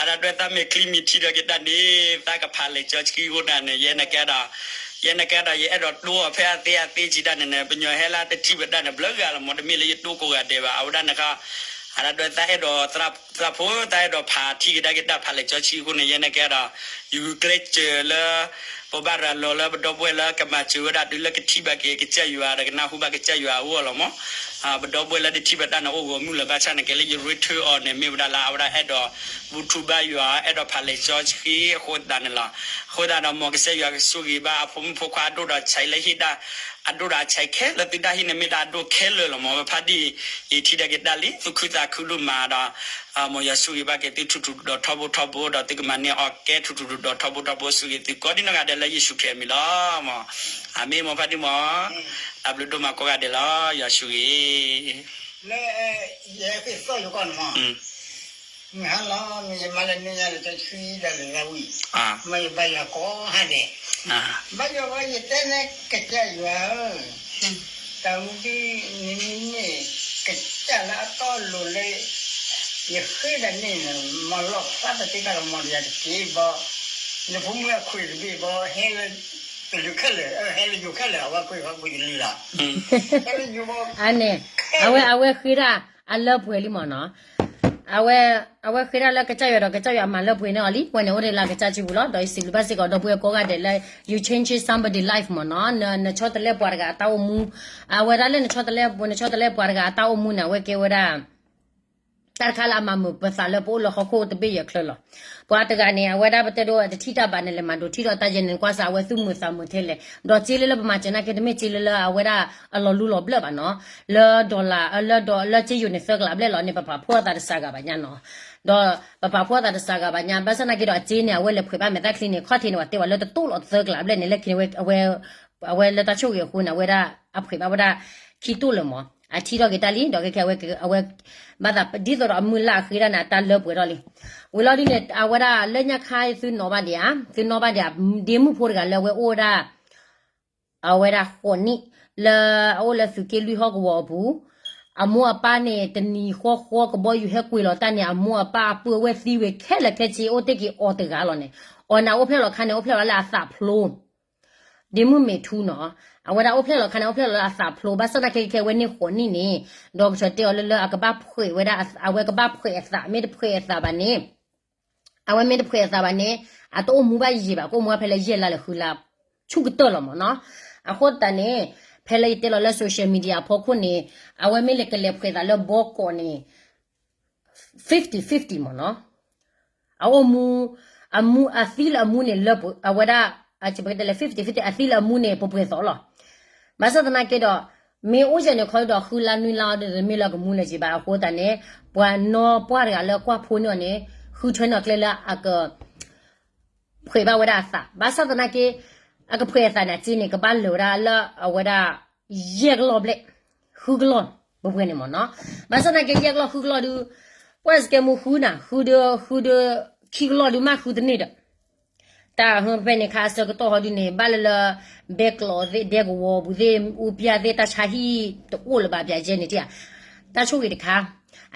အတၢ်ဒွဲၣ်သးမဲာ်ချံမ့ၢ်ထံၣ်ဒီးက့ၤတၢ်န့ၣ် သးကဖးလဲၤကၠီဆှံအဃိသတးန့ၣ် ယဲန့ၣ်ကဲဒီး ယဲန့ၣ်ကဲဒီး ယအဲၣ်ဒိးတိအီၤဖဲအသ့အသ့ကံတၢ်န့ၣ်န့ၣ် ပညီဟဲလၢတထံၣ်ဘၣ်တၢ်န့ၣ် ဘျုးဂၤလီၤမ့ၢ် တမ့ၢ်လၢယတိကိးဂၤဒဲးဘၣ် အဝဲဒၣ်န့ၣ်ခါ အတၢ်ဒွဲၣ်သးအဲၣ်ဒိး သရၣ်ဖိ သးအဲၣ်ဒိးဖးထံၣ်က့ၤတၢ်က့ၤတၢ်ဖးလဲၤကၠီဆှံအဃိန့ၣ် ယဲန့ၣ်ကဲဒီး ယဂုာ်ကျဲးစၢးလၢ ပဘၣ်ရၤလီၤလၢပဒီပုၢ်ဝဲၢ်လၢကမၤစၢၤဝဲဒၣ်တုၤလၢကထံၣ်ဘၣ်က့ၤကစၢ်ယွၤဒီးကနၢ်ဟူဘၣ်ကစၢ်ယွၤအဂီၢ်လီၤမ့ၢ်, ပဒီပုၢ်ဝဲၢ်လၢတထံၣ်ဘၣ်တၢ်န့ၣ်အိၣ်ဂီၢ်မုၢ်လၢၤဘၣ်ဆၣ်န့ၣ် ကဲလၢယရ့ထၢအီၤန့ၣ် မ့ၢ်ဝဲဒၣ်လၢအဝဲဒၣ်အဲၣ်ဒိး ဘူၣ်ထူဘါယွၤ အဲၣ်ဒိးဖးလဲၤကၠီဆှံအဃိသတးန့ၣ်လီၤ. အဃိသတးဒီးမ်ကစၢ်ယွၤကဆိၣ်ဂ့ၤဘၣ်အဖိမုၣ်ဖိခွါအဒိၣ်ဒီးဆံးလၢဟ့ၣ်ဒၣ် အဒိၣ်ဒီးအဆံးခဲလၢာ် သုတၢ်ဟ့ၣ်န့ၣ်မ့ၢ်တၢ်အဒိၣ်ခဲလၢာ်လီၤမ့ၢ် ပဖါတံၢ်အံၤထံၣ်ဒီးက့ၤတၢ်လံ သူၣ်ခုသးခုဒိၣ်မးဒီး မ်ယွၤဆိၣ်ဂ့ၤဘၣ်က့ၤသုထူးထူးဒီးထီဘိထီဘိ ဒီးသုကမၤန့ၢ်အီၣ်ကဲထူးထူးဒီးထီဘိထီဘိ ဆိၣ်ဂ့ၤသုကိးဒ်နီၢ်ဂၤဒဲးလၢယ့ၣ်ၡူးခရံာ်အမံၤလီၤမ့ၢ်, အၤမ့ၣ်မ့ၢ်ဖါတံၢ်မ့ၢ်, တၢ်ဘျုးဒိၣ်မးကိးဂၤဒဲးလီၤ ယွၤဆိၣ်ဂ့ၤ လၢယဟဲက့ၤသီၣ်ယိၤကီၢ်န့ၣ်မ့ၢ်, မ့ၢ်ဟါလီၤ မ့ၢ်ယမါလၢန့ၢ်ညါလၢကၠီဆှံဒီးလၢဝံၤ, မ့ၢ်ယဘါယွၤကိးဂၤဒဲး, ဘါယွၤဝဲယတဲန့ၣ်ကစၢ်ယွၤဧၢ, တၢ်မူဒ်န့ၣ်န့ၣ် ကစၢ်လၢအတီအလိၤလၢ ယဃ့ဒၣ်န့ၣ် မၤလီၢ်ဖျါတသ့တၢ်ကမီၤဒီးယၤတက့ၢ်ဘၣ်, ယဖိမုၣ်အခွံၣ်တဘ့ၣ်ဘၣ် ဟဲလၢ တလုၢ်ခဲလၢာ် ဟဲလၢယိၤခဲလၢာ် အဝဲခွံၣ်ဟီၣ်ခွံၣ်တလုၢ်လီၤ, ဟဲလၢယိၤဘၣ်, အန့ၣ်, အဝဲ အဝဲဃ့ဒၣ် အလၢပှဲၤလံမ့ၢ်နီၤ. အဝဲ အဝဲဃ့ဒၣ်လၢကစၢ်ယွၤဒီးကစၢ်ယွၤအမၤလၢပှဲၤန့ၢ်အီၤလံ, ဝဲန့ၣ်အိၣ်ဒံးလၢအကစၢ်စုပူၤလီၤ. ဒီးယစံးဘျုးဘၣ်စ့ၢ်ကီးဒီပုၢ်ဝဲၢ်ကိးဂၤဒဲးလၢ you change somebody life မ့ၢ်နီၤ, နဆီတလဲပှၤတဂၤအတၢ်အိၣ်မူ, အဝဲဒၣ်လၢနဆီတလဲ နဆီတလဲပှၤတဂၤအတၢ်အိၣ်မူန့ၣ် အဝဲကဲဝဲဒၣ် တၢ်တခါလၢအမၤမုာ်ပသးလၢပအိၣ်လၢဟီၣ်ခိၣ်တဘ့ၣ်ယဲၢ်ချၢလီၤ. ပှၤတဂၤန့ၣ် အဝဲဒၣ်ပတဲဒိတထံၣ်တၢ်ဘၣ်န့ၣ် လဲၤမၤဒိးထံၣ်ဒီးတၢ်ယဲၢ်န့ၣ် ကွၢ်စးအဝဲသူၣ်မုာ်သးမုာ်ထဲလဲၣ်, ဒီးစ့လၢလၢပမၤစၢၤနာ်က့ တမ့ၢ်စ့လၢလၢအဝဲဒၣ်အလီၤလူလီၤဘျၢၣ်ဘၣ်နီၤ, လၢ dollar လၢစ့ယိၤန့ၣ်သၢကလးဘျဲၣ်လီၤန့ၣ် ပပာ်ဖှိၣ်အသးတစှၤဂၤဘၣ်ညါနီၤ. ဒီးပပာ်ဖှိၣ်အသးတစှၤဂၤဘၣ်ညါ, ဘၣ်ဆၣ်နာ်က့ဒီးအစ့န့ၣ် အဝဲလဲၤဖှဲးဘၣ်မဲာ်သၣ်ချံန့ၣ် ခီၣ်ထံးန့ၣ် ပှၤတဲဝဲလၢတတိၢ်လီၤသၢကလးဘျဲၣ်န့ၣ် လၢခံန့ၣ်ဝဲ အဝဲလၢတၢ်ဆိၣ်ဂ့ၤအဃိန့ၣ် အဝဲဒၣ်အဖှဲးဘၣ်ဝဲဒၣ်ခံတိၢ်လၢၤမး, အထံၣ်ထီၣ်က့ၤတၢ်လံ, ဒီးခဲခဲအဝဲ အဝဲ ဘၣ်သးဒ်သိးဒီးအမုၢ်လၢ်အဃ့ဒၣ်န့ၣ် အတၢ်လၢပှဲၤထီၣ်လံ. ဝံၤလီၤဒုန့ၣ် အဝဲဒၣ်လၢညါခါသုနီၣ်ဘၣ်ဒံးဧါ, သုနီၣ်ဘၣ်ဒံးဧါ, ဒ့မုၣ်ဖိတဂၤလၢအဝဲအိၣ်ဝဲဒၣ် အဝဲဒၣ်ဃိးနံၣ် လၢအအိၣ်လၢသုးက့လွံၢ်ဟီၣ်ကဝီၤအပူၤ, အမိၢ်အပၢ်န့ၣ် တနံၤဃီဃီကဘီယူၤဟဲကွံာ်လီၤတၢ်န့ၣ် အမိၢ်အပၢ်အပုၢ်အဝဲၢ်သံဝံၤခဲလၢာ်ခဲဆ့ အိၣ်တ့ၢ်က့ၤအီၤတဂၤလီၤန့ၣ်, အီၤန့ၣ်အိၣ်ဖျဲၣ်လီၤခါန့ၣ် အိၣ်ဖျဲၣ်လီၤလၢအသးဖျိ ဒ့မုၣ်မ့ၢ်ထူနီၤ, အဝဲဒၣ်အိၣ်ဖျဲၣ်လီၤခါန့ၣ် အိၣ်ဖျဲၣ်လီၤလၢအသးဖျိ ဘၣ်ဆၣ်သနာ်က့ခဲအဝဲန့ၢ်ဃိးနံၣ်န့ၣ်, ဒီးကဆီၣ်တဲအီၤလၢလၢအကဘၣ်ဖှဲးဝဲဒၣ် အဝဲကဘၣ်ဖှဲးအသး မ့ၢ်တဖှဲးအသးဘၣ်န့ၣ်, အဝဲမ့ၢ်တဖှဲးအသးဘၣ်န့ၣ်, အတအိၣ်မူဘၣ်ယံာ်ဘၣ် ကအိၣ်မူဘၣ်ဖဲလၢယဲၢ်လါလၢဃုလါ ဆူၣ်ကတၢၢ်လီၤမ့ၢ်နီၤ. အဃိသတးန့ၣ် ဖဲလၢယတဲလီၤလၢ social media အဖီခိၣ်န့ၣ်, အဝဲမ့ၢ်လဲၤကလဲၤဖှဲးသးလၢဘီကီးန့ၣ် fifty fifty မ့ၢ်နီၤ. အအိၣ်မူ, အမူအသံလၢအမူန့ၣ်လၢပှဲၤ, အဝဲဒၣ် ပကတဲလဲၣ် fifty fifty အသံလၢအမူန့ၣ် ပှဲၤပှဲၤသိးလီၤ. ဘၣ်ဆၣ်သနာ်က့ဒီး, မ့ၢ်အိၣ်ယဲၢ်န့ၣ်ခီဒီး ဃုလါနွံလါအီၤဒီး မ့ၢ်လၢကမူလၢၤက့ၤဘၣ်အဃိသတးန့ၣ်, ပှၤနီၢ်ပှၢ်တဂၤလၢကွၢ်ဖိန့ၢ်အီၤန့ၣ်, ဃုထၢန့ၢ်အီၤကျဲလၢအက ဖှဲးဘၣ်ဝဲဒၣ်အသး ဘၣ်ဆၣ်သနာ်က့, အကဖှဲးအသးန့ၣ် အစ့န့ၣ် ကဘၣ်လၢာ်ဝဲဒၣ်လၢအဝဲဒၣ် ယဲၢ်ကလီၢ်ဘျဲၣ်, ဃုကလီၢ်, ပှဲၤပှဲၤန့ၣ်မ့ၢ်နီၤ. ဘၣ်ဆၣ်သနာ်က့ ယဲၢ်ကလီၢ်ဃုကလီၢ်ဒု, ပှၤစကဲမူဃုနၤ, ဃုဒု, ဃုဒု, ခံကလီၢ်ဒုမးဃုတန့ၢ်ဒီး တၢ်ဟၢဖဲန့ၣ်ခါအဆၢကတီၢ်ဟီဒုန့ၣ် ဘၣ်လၢလၢ ဘဲကျိးသ့ၣ် ဒဲကဝီၤပူၤသ့ၣ် အူပျၢ်သ့ၣ် တၢ်ဆါဟံၣ်တအိၣ်လၢၤဘၣ် ပၠးကဲန့ၣ်တဧါ. တၢ်ဆိၣ်ဂ့ၤတခါ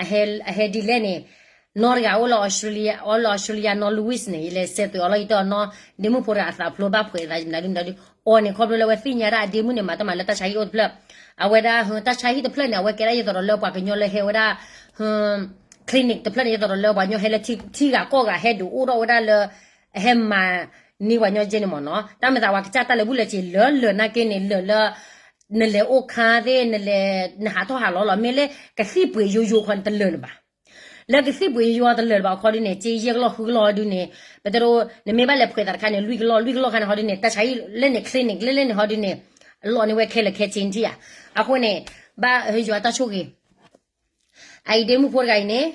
အဟဲဒ်လဲၣ်န့ၣ်, နီၢ်တဂၤအိၣ်လၢ အိၣ်လၢ Australia နီၢ် Louis န့ၣ် ယလဲၤစဲးသွဲးအီၤလီၤ ယတဲအီၤနီၢ် ဒ့မုၣ်ဖိတဂၤအသးဖျိဘၣ်ဖှဲးအသးမနုၤဒုမနုၤဒု, အီၤန့ၣ်ခီဖျိလၢအဝဲသ့ၣ်ညါဒၣ်အဒ့မုၣ်န့ၣ် မၤတၢ်မၤလၢတၢ်ဆါဟံၣ်အိၣ်တဖျၢၣ်, အဝဲဒၣ်ဟၢ တၢ်ဆါဟံၣ်တဖျၢၣ်န့ၣ် အဝဲကဲဒၣ်ယသိးဒီးလၢပှၤကညီလၢဟဲဝဲဒၣ် ဟၢ clinic တဖျၢၣ်န့ၣ် ယသိးဒီးလၢပှၤကညီဟဲလၢထံဂၤကီၢ်ဂၤဟဲဒုးအိၣ်ထီၣ်ဝဲဒၣ်လၢ အဟဲမၤန့ၢ်ပှၤကညီကဲန့ၣ်မ့ၢ်နီၤ. တၢ်မၤသးပှၤကစၢ်တၢ်လၢာ်ဘူၣ်လၢာ်စ့ၤလၢာ်လၢာ်နာ်က့န့ၣ် လၢာ်လၢ နလဲၤအိၣ်ခါသ့ၣ် နလဲၤ နဟးထီၣ်ဟးလီၤလီၤ မ့ၢ်လၢကသံၣ်ပှ့ၤယိယိခီန့ၣ်တလၢာ်လၢၤဘၣ်. လၢကသံၣ်ပှ့ၤယိယိတလၢာ်လၢၤဘၣ်အခီဒုန့ၣ် က့ယဲၢ်ကလီၢ်ဃုကလီၢ်ဟီဒုန့ၣ်, ပတဲဒိ နမ့ၢ်ဘၣ်လဲၤဖှဲးသးတခါန့ၣ် လွံၢ်ကလီၢ် လွံၢ်ကလီၢ်ခါန့ၣ်ဟီဒုန့ၣ် တၢ်ဆါဟံၣ်လဲၣ်န့ၣ် clinic လဲၣ်လဲၣ်န့ၣ်ဟီဒုန့ၣ် အလီၢ်န့ၢ်ဝဲခဲလၢာ်ခဲဆ့နထံၣ်ဧါ. အဃိန့ၣ် ဘၣ်ယွၤတၢ်ဆိၣ်ဂ့ၤ အအံၤဒ့မုၣ်ဖိတဂၤအံၤန့ၣ်,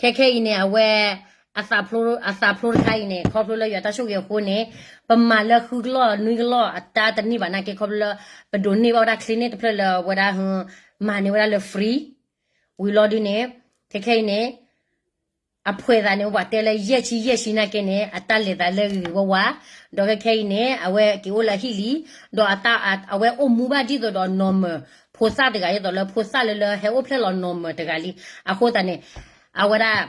ခဲခဲအံၤန့ၣ် အဝဲ အသးဖျိတခါအံၤန့ၣ် ခီဖျိလၢယွၤတၢ်ဆိၣ်ဂ့ၤအဃိန့ၣ်, ပမၤလၢဃုကလီၢ်နွံကလီၢ်အတၢ်တန့ၢ်ဘၣ်နာ်က့ ခီဖျိလၢ ပဒိးန့ၢ်ဘၣ်ဝဲဒၣ် clinic တဖျၢၣ်လၢဝဲဒၣ် မၤန့ၢ်ဝဲဒၣ်လၢ free ဝံၤလီၤဒုန့ၣ်, ခဲခဲအံၤန့ၣ် အဖှဲးသးန့ၣ် ပှၤတဲလၢယဲၢ်ဆံယဲၢ်ဆံနာ်က့န့ၣ် အတၢ်လဲၤသးလၢဂ့ၤဂ့ၤဝါဝါ, ဒီးခဲခဲအံၤန့ၣ် အဝဲက့ၤအိၣ်လၢအဟံၣ်လံ, ဒီးအဝဲအိၣ်မူဘၣ်ဒ်သိးဒီး normal ဖိသၣ်တဂၤ ဒ်သိးလၢဖိသၣ်လၢလၢဟဲအိၣ်ဖျဲၣ်လီၤ normal တဂၤလံ. အဃိသတးန့ၣ် အဝဲဒၣ်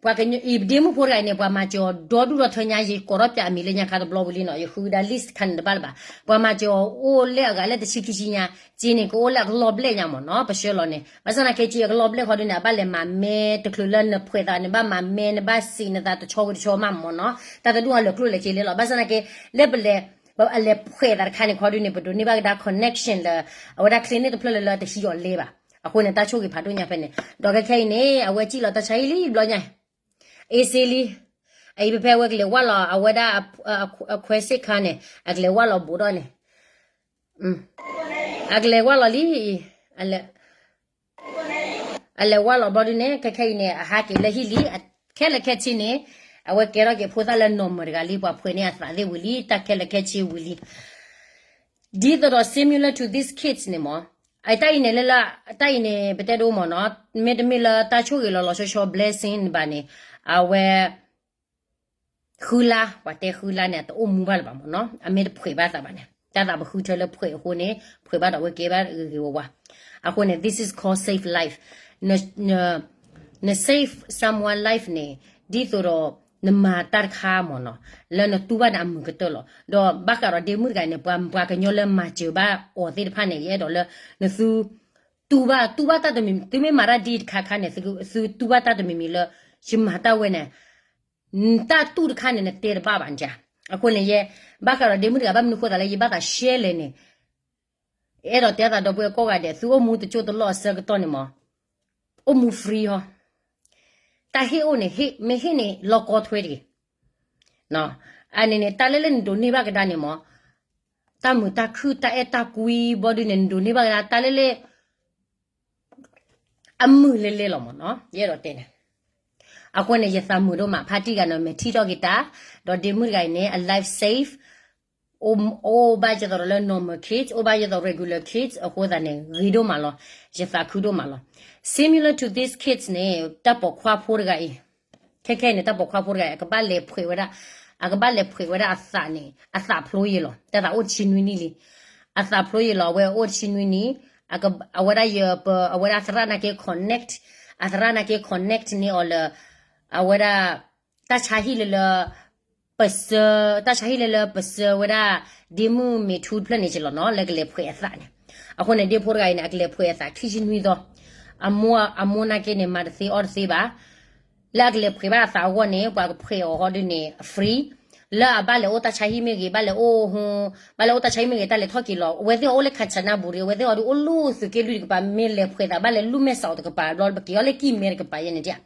ပှၤကညီအံၤ ဒ့မုၣ်ဖိတဂၤအံၤန့ၣ် ပှၤမၤစၢၤအီၤဒီဒူၣ်ဒီထၢညါ ယကိးထီၣ်ပၠးအမံၤလၢညါခါတဘျီဝံၤလံနီၤ, ယဃုဒၣ် list တခါန့ၣ်တဘၣ်လၢၤဘၣ်. ပှၤမၤစၢၤအီၤအိၣ်လၢအဂၤလၢတဆံခံဆံညါ, စ့န့ၣ် ကအိၣ်လၢအကလီၢ်ဘျဲၣ်ညါမ့ၢ်နီၤ, ပဆှၢလီၤန့ၣ်. ဘၣ်ဆၣ်သနာ်က့ စ့အကလီၢ်ဘျဲၣ်ခီဒုန့ၣ် အဘၣ်လဲၤမၤမဲတချုးလၢနဖှဲးသး နဘၣ်မၤမဲ နဘၣ်စံးနသးတဆီဝံၤတဆီမးမ့ၢ်နီၤ, တၢ်တဒူၣ်အလၢာ်ကျိၣ်လဲၤစ့လဲၣ်လီၤ. ဘၣ်ဆၣ်သနာ်က့ လၢပလဲၤ အလဲၤဖှဲးသးတခါန့ၣ်ခီဒုန့ၣ် ပဒိးန့ၢ်ဘၣ်ကဒါ connection လၢ အဝဲဒၣ် clinic တဖျၢၣ်လၢလၢတဟံးအီၤလဲဘၣ်. အဃိန့ၣ် တၢ်ဆိၣ်ဂ့ၤဖးဒိၣ်ညါဖဲန့ၣ်, ဒီးခဲခဲအံၤန့ၣ် အဝဲစံၣ်လီၤတၢ်ဆါဟံၣ်လံဘျီညါ အ့စ့လံ. အအံၤဖဲဖဲအဝဲကလဲၤဝါလီၤ အဝဲဒၣ်အခွဲးစ့ၣ်ခါန့ၣ် အကလဲၤဝါလီၤဘူးဒီးန့ၣ်, အကလဲၤဝါလီၤလံ, အလဲၤဝါလီၤဘျီဒုန့ၣ် ခဲခဲအံၤန့ၣ် အဟးက့ၤလၢဟံၣ်လံ, ခဲလၢာ်ခဲဆ့န့ၣ် အဝဲကဲထီၣ်က့ၤဖိသၣ်လၢ normal တဂၤလံ, ပှၤဖှဲးန့ၢ်အသးသ့ၣ်ဝံၤလံ, တၢ်ခဲလၢာ်ခဲဆ့ဝံၤလံ. ဒ်သိးဒီး similar to these kids န့ၣ်မ့ၢ်, အတၢ်အံၤန့ၣ်လၢ တၢ်အံၤန့ၣ် ပတဲဒိမ့ၢ်နီၤ, မ့တမ့ၢ်လၢတၢ်ဆိၣ်ဂ့ၤလီၤလီၤဆီဆီ blessing ဘၣ်န့ၣ်, အဝဲ ဃုလါ, ပှၤတဲဃုလါန့ၣ် အတအိၣ်မူဘၣ်လၢၤဘၣ်မ့ၢ်နီၤ, အမ့ၢ်တဖှဲးဘၣ်သးဘၣ်န့ၣ်, တၢ်သးပဃုထၢလၢဖှဲးအဃိန့ၣ် ဖှဲးဘၣ်ဒီးအဝဲကဲဘၣ်ဂ့ၤဂ့ၤဝါဝါ. အဃိန့ၣ် this is called save life. န န save someone life န့ၣ် ဒ်သိးဒီး နမၤတၢ်တခါမ့ၢ်နီၤ, လၢနတူၢ်ဘၣ်န့ၣ်အမုာ်ကတၢၢ်လီၤ. ဒီးဘၣ်ဃးဒီးဒ့မုၣ်တဂၤန့ၣ် ပှၤ ပှၤကညီလၢမၤစၢၤဘၣ်အီၤသ့ၣ်တဖၣ်န့ၣ် ယအဲၣ်ဒိးလၢ နသူ တူၢ်ဘၣ်, တူၢ်ဘၣ်တၢ်တမံၤမံၤ, သုမ့ၢ်မၤတၢ်ဒ်တခါခါန့ၣ် သုတူၢ်ဘၣ်တၢ်တမံၤမံၤလၢ ယမၤတၢ်ဝဲန့ၣ်, တၢ်တူၢ်တခါန့ၣ် နတဲတဘၣ်ဘၣ်န့ၣ်. အဃိန့ၣ် ယဲ ဘၣ်ဃးဒီးဒ့မုၣ်တဂၤ ဘၣ်မနုၤဃိသးလၢယဘၣ်သးရှဲလဲၣ်န့ၣ်, အဲၣ်ဒိးတဲသးဒီပုၢ်ဝဲၢ်ကိးဂၤဒဲး သုအိၣ်မူတကၠိၢ်တလီၢ်အဆၢကတီၢ်န့ၣ်မး, အိၣ်မူ free ဟီ, တၢ်ဟ့ၣ်အိၣ်န့ၣ် ဟ့ၣ်, မ့ၢ်ဟ့ၣ်န့ၣ် လီၢ်ကီထွဲတဂ့ၤ. အန့ၣ်န့ၣ် တၢ်လၢလၢနဒိးန့ၢ်ဘၣ်ကဒါန့ၣ်မး, တၢ်မုာ်တၢ်ခုၣ် တၢ်အဲၣ်တၢ်ကွံဘီဒုန့ၣ် နဒိးန့ၢ်ဘၣ်ကဒါ တၢ်လၢလၢ အမုာ်လဲၤလဲၤလီၤမးနီၤ, ယအဲၣ်ဒိးတဲန့ၣ်. အဃိန့ၣ် ယသးမုာ်ဒိၣ်မး ဖါတံၢ်ဂၤန့ၣ် မဲာ်ထံၣ်ထီၣ်က့ၤတၢ်, ဒီးဒ့မုၣ်တဂၤအံၤန့ၣ် အ life safe, အိၣ်ဘၣ်ယဲသိးဒီးလၢ normal kids, အိၣ်ဘၣ်ယဲသိး regular kids အဃိသတးန့ၣ် ဂ့ၤဒိၣ်မးလီၤ, ယသးခုဒိၣ်မးလီၤ. Similar to these kids န့ၣ် တၢ်ပိာ်ခွါဖိတဂၤအံၤ ခဲခဲအံၤန့ၣ် တၢ်ပိာ်ခွါဖိတဂၤအံၤ အကဘၣ်လဲၤဖှဲးဝဲဒၣ်, အကဘၣ်လဲၤဖှဲးဝဲဒၣ်အသးန့ၣ် အသးဖျိယံာ်လီၤ, တၢ်သးအိၣ်တဆံနွံနံၣ်လံ, အသးဖျိယံာ်လီၤ, အဝဲအိၣ်တဆံနွံနံၣ်, အဝဲဒၣ်ယပ, အဝဲဒၣ်သရၣ်နာ်က့ connect, အသရၣ်နာ်က့ connect န့ၢ်အီၤလၢ အဝဲဒၣ် တၢ်ဆါဟံၣ်လၢလၢ ပစၢ, တၢ်ဆါဟံၣ်လၢလၢပစၢဝဲဒၣ် ဒ့မုၣ်မ့ၢ်ထူတဖျၢၣ်န့ၣ်က့လီၤနီၤ လၢကလဲၤဖှဲးအသးန့ၣ်. အဃိန့ၣ် ဒ့ဖိတဂၤအံၤန့ၣ် အကလဲၤဖှဲးအသးခံဆံနွံသီ, အမိၢ်, အမိၢ်နာ်က့န့ၣ် မၤတသ့အီၣ်တသ့ဘၣ်, လၢအကလဲၤဖှဲးဘၣ်အသးအဂီၢ်န့ၣ် ပှၤကဖှဲးအီၤဟီဒုန့ၣ် free, လၢအဘၣ်လဲၤအိၣ်တၢ်ဆါဟံၣ်မ့ၢ်ဂ့ၤ, ဘၣ်လဲၤအိၣ်, ဘၣ်လဲၤအိၣ်တၢ်ဆါဟံၣ်မ့ၢ်ဂ့ၤ တၢ်လဲၤထီၣ်က့ၤလီၤ, အဝဲသ့ၣ်အီၤအိၣ်လၢ Kanchanaburi, အဝဲသ့ၣ်အီၤဒုအိၣ်လၢသုးက့လွံၢ်တကပၤ, မ့ၢ်လဲၤဖှဲးသး ဘၣ်လဲၤလူၢ်မဲာ်ဆှးအီၤတကပၤဘျီ ပက့ၤအီၤလၢကံၢ်မဲတကပၤယဲန့ၣ်ဒၣ်.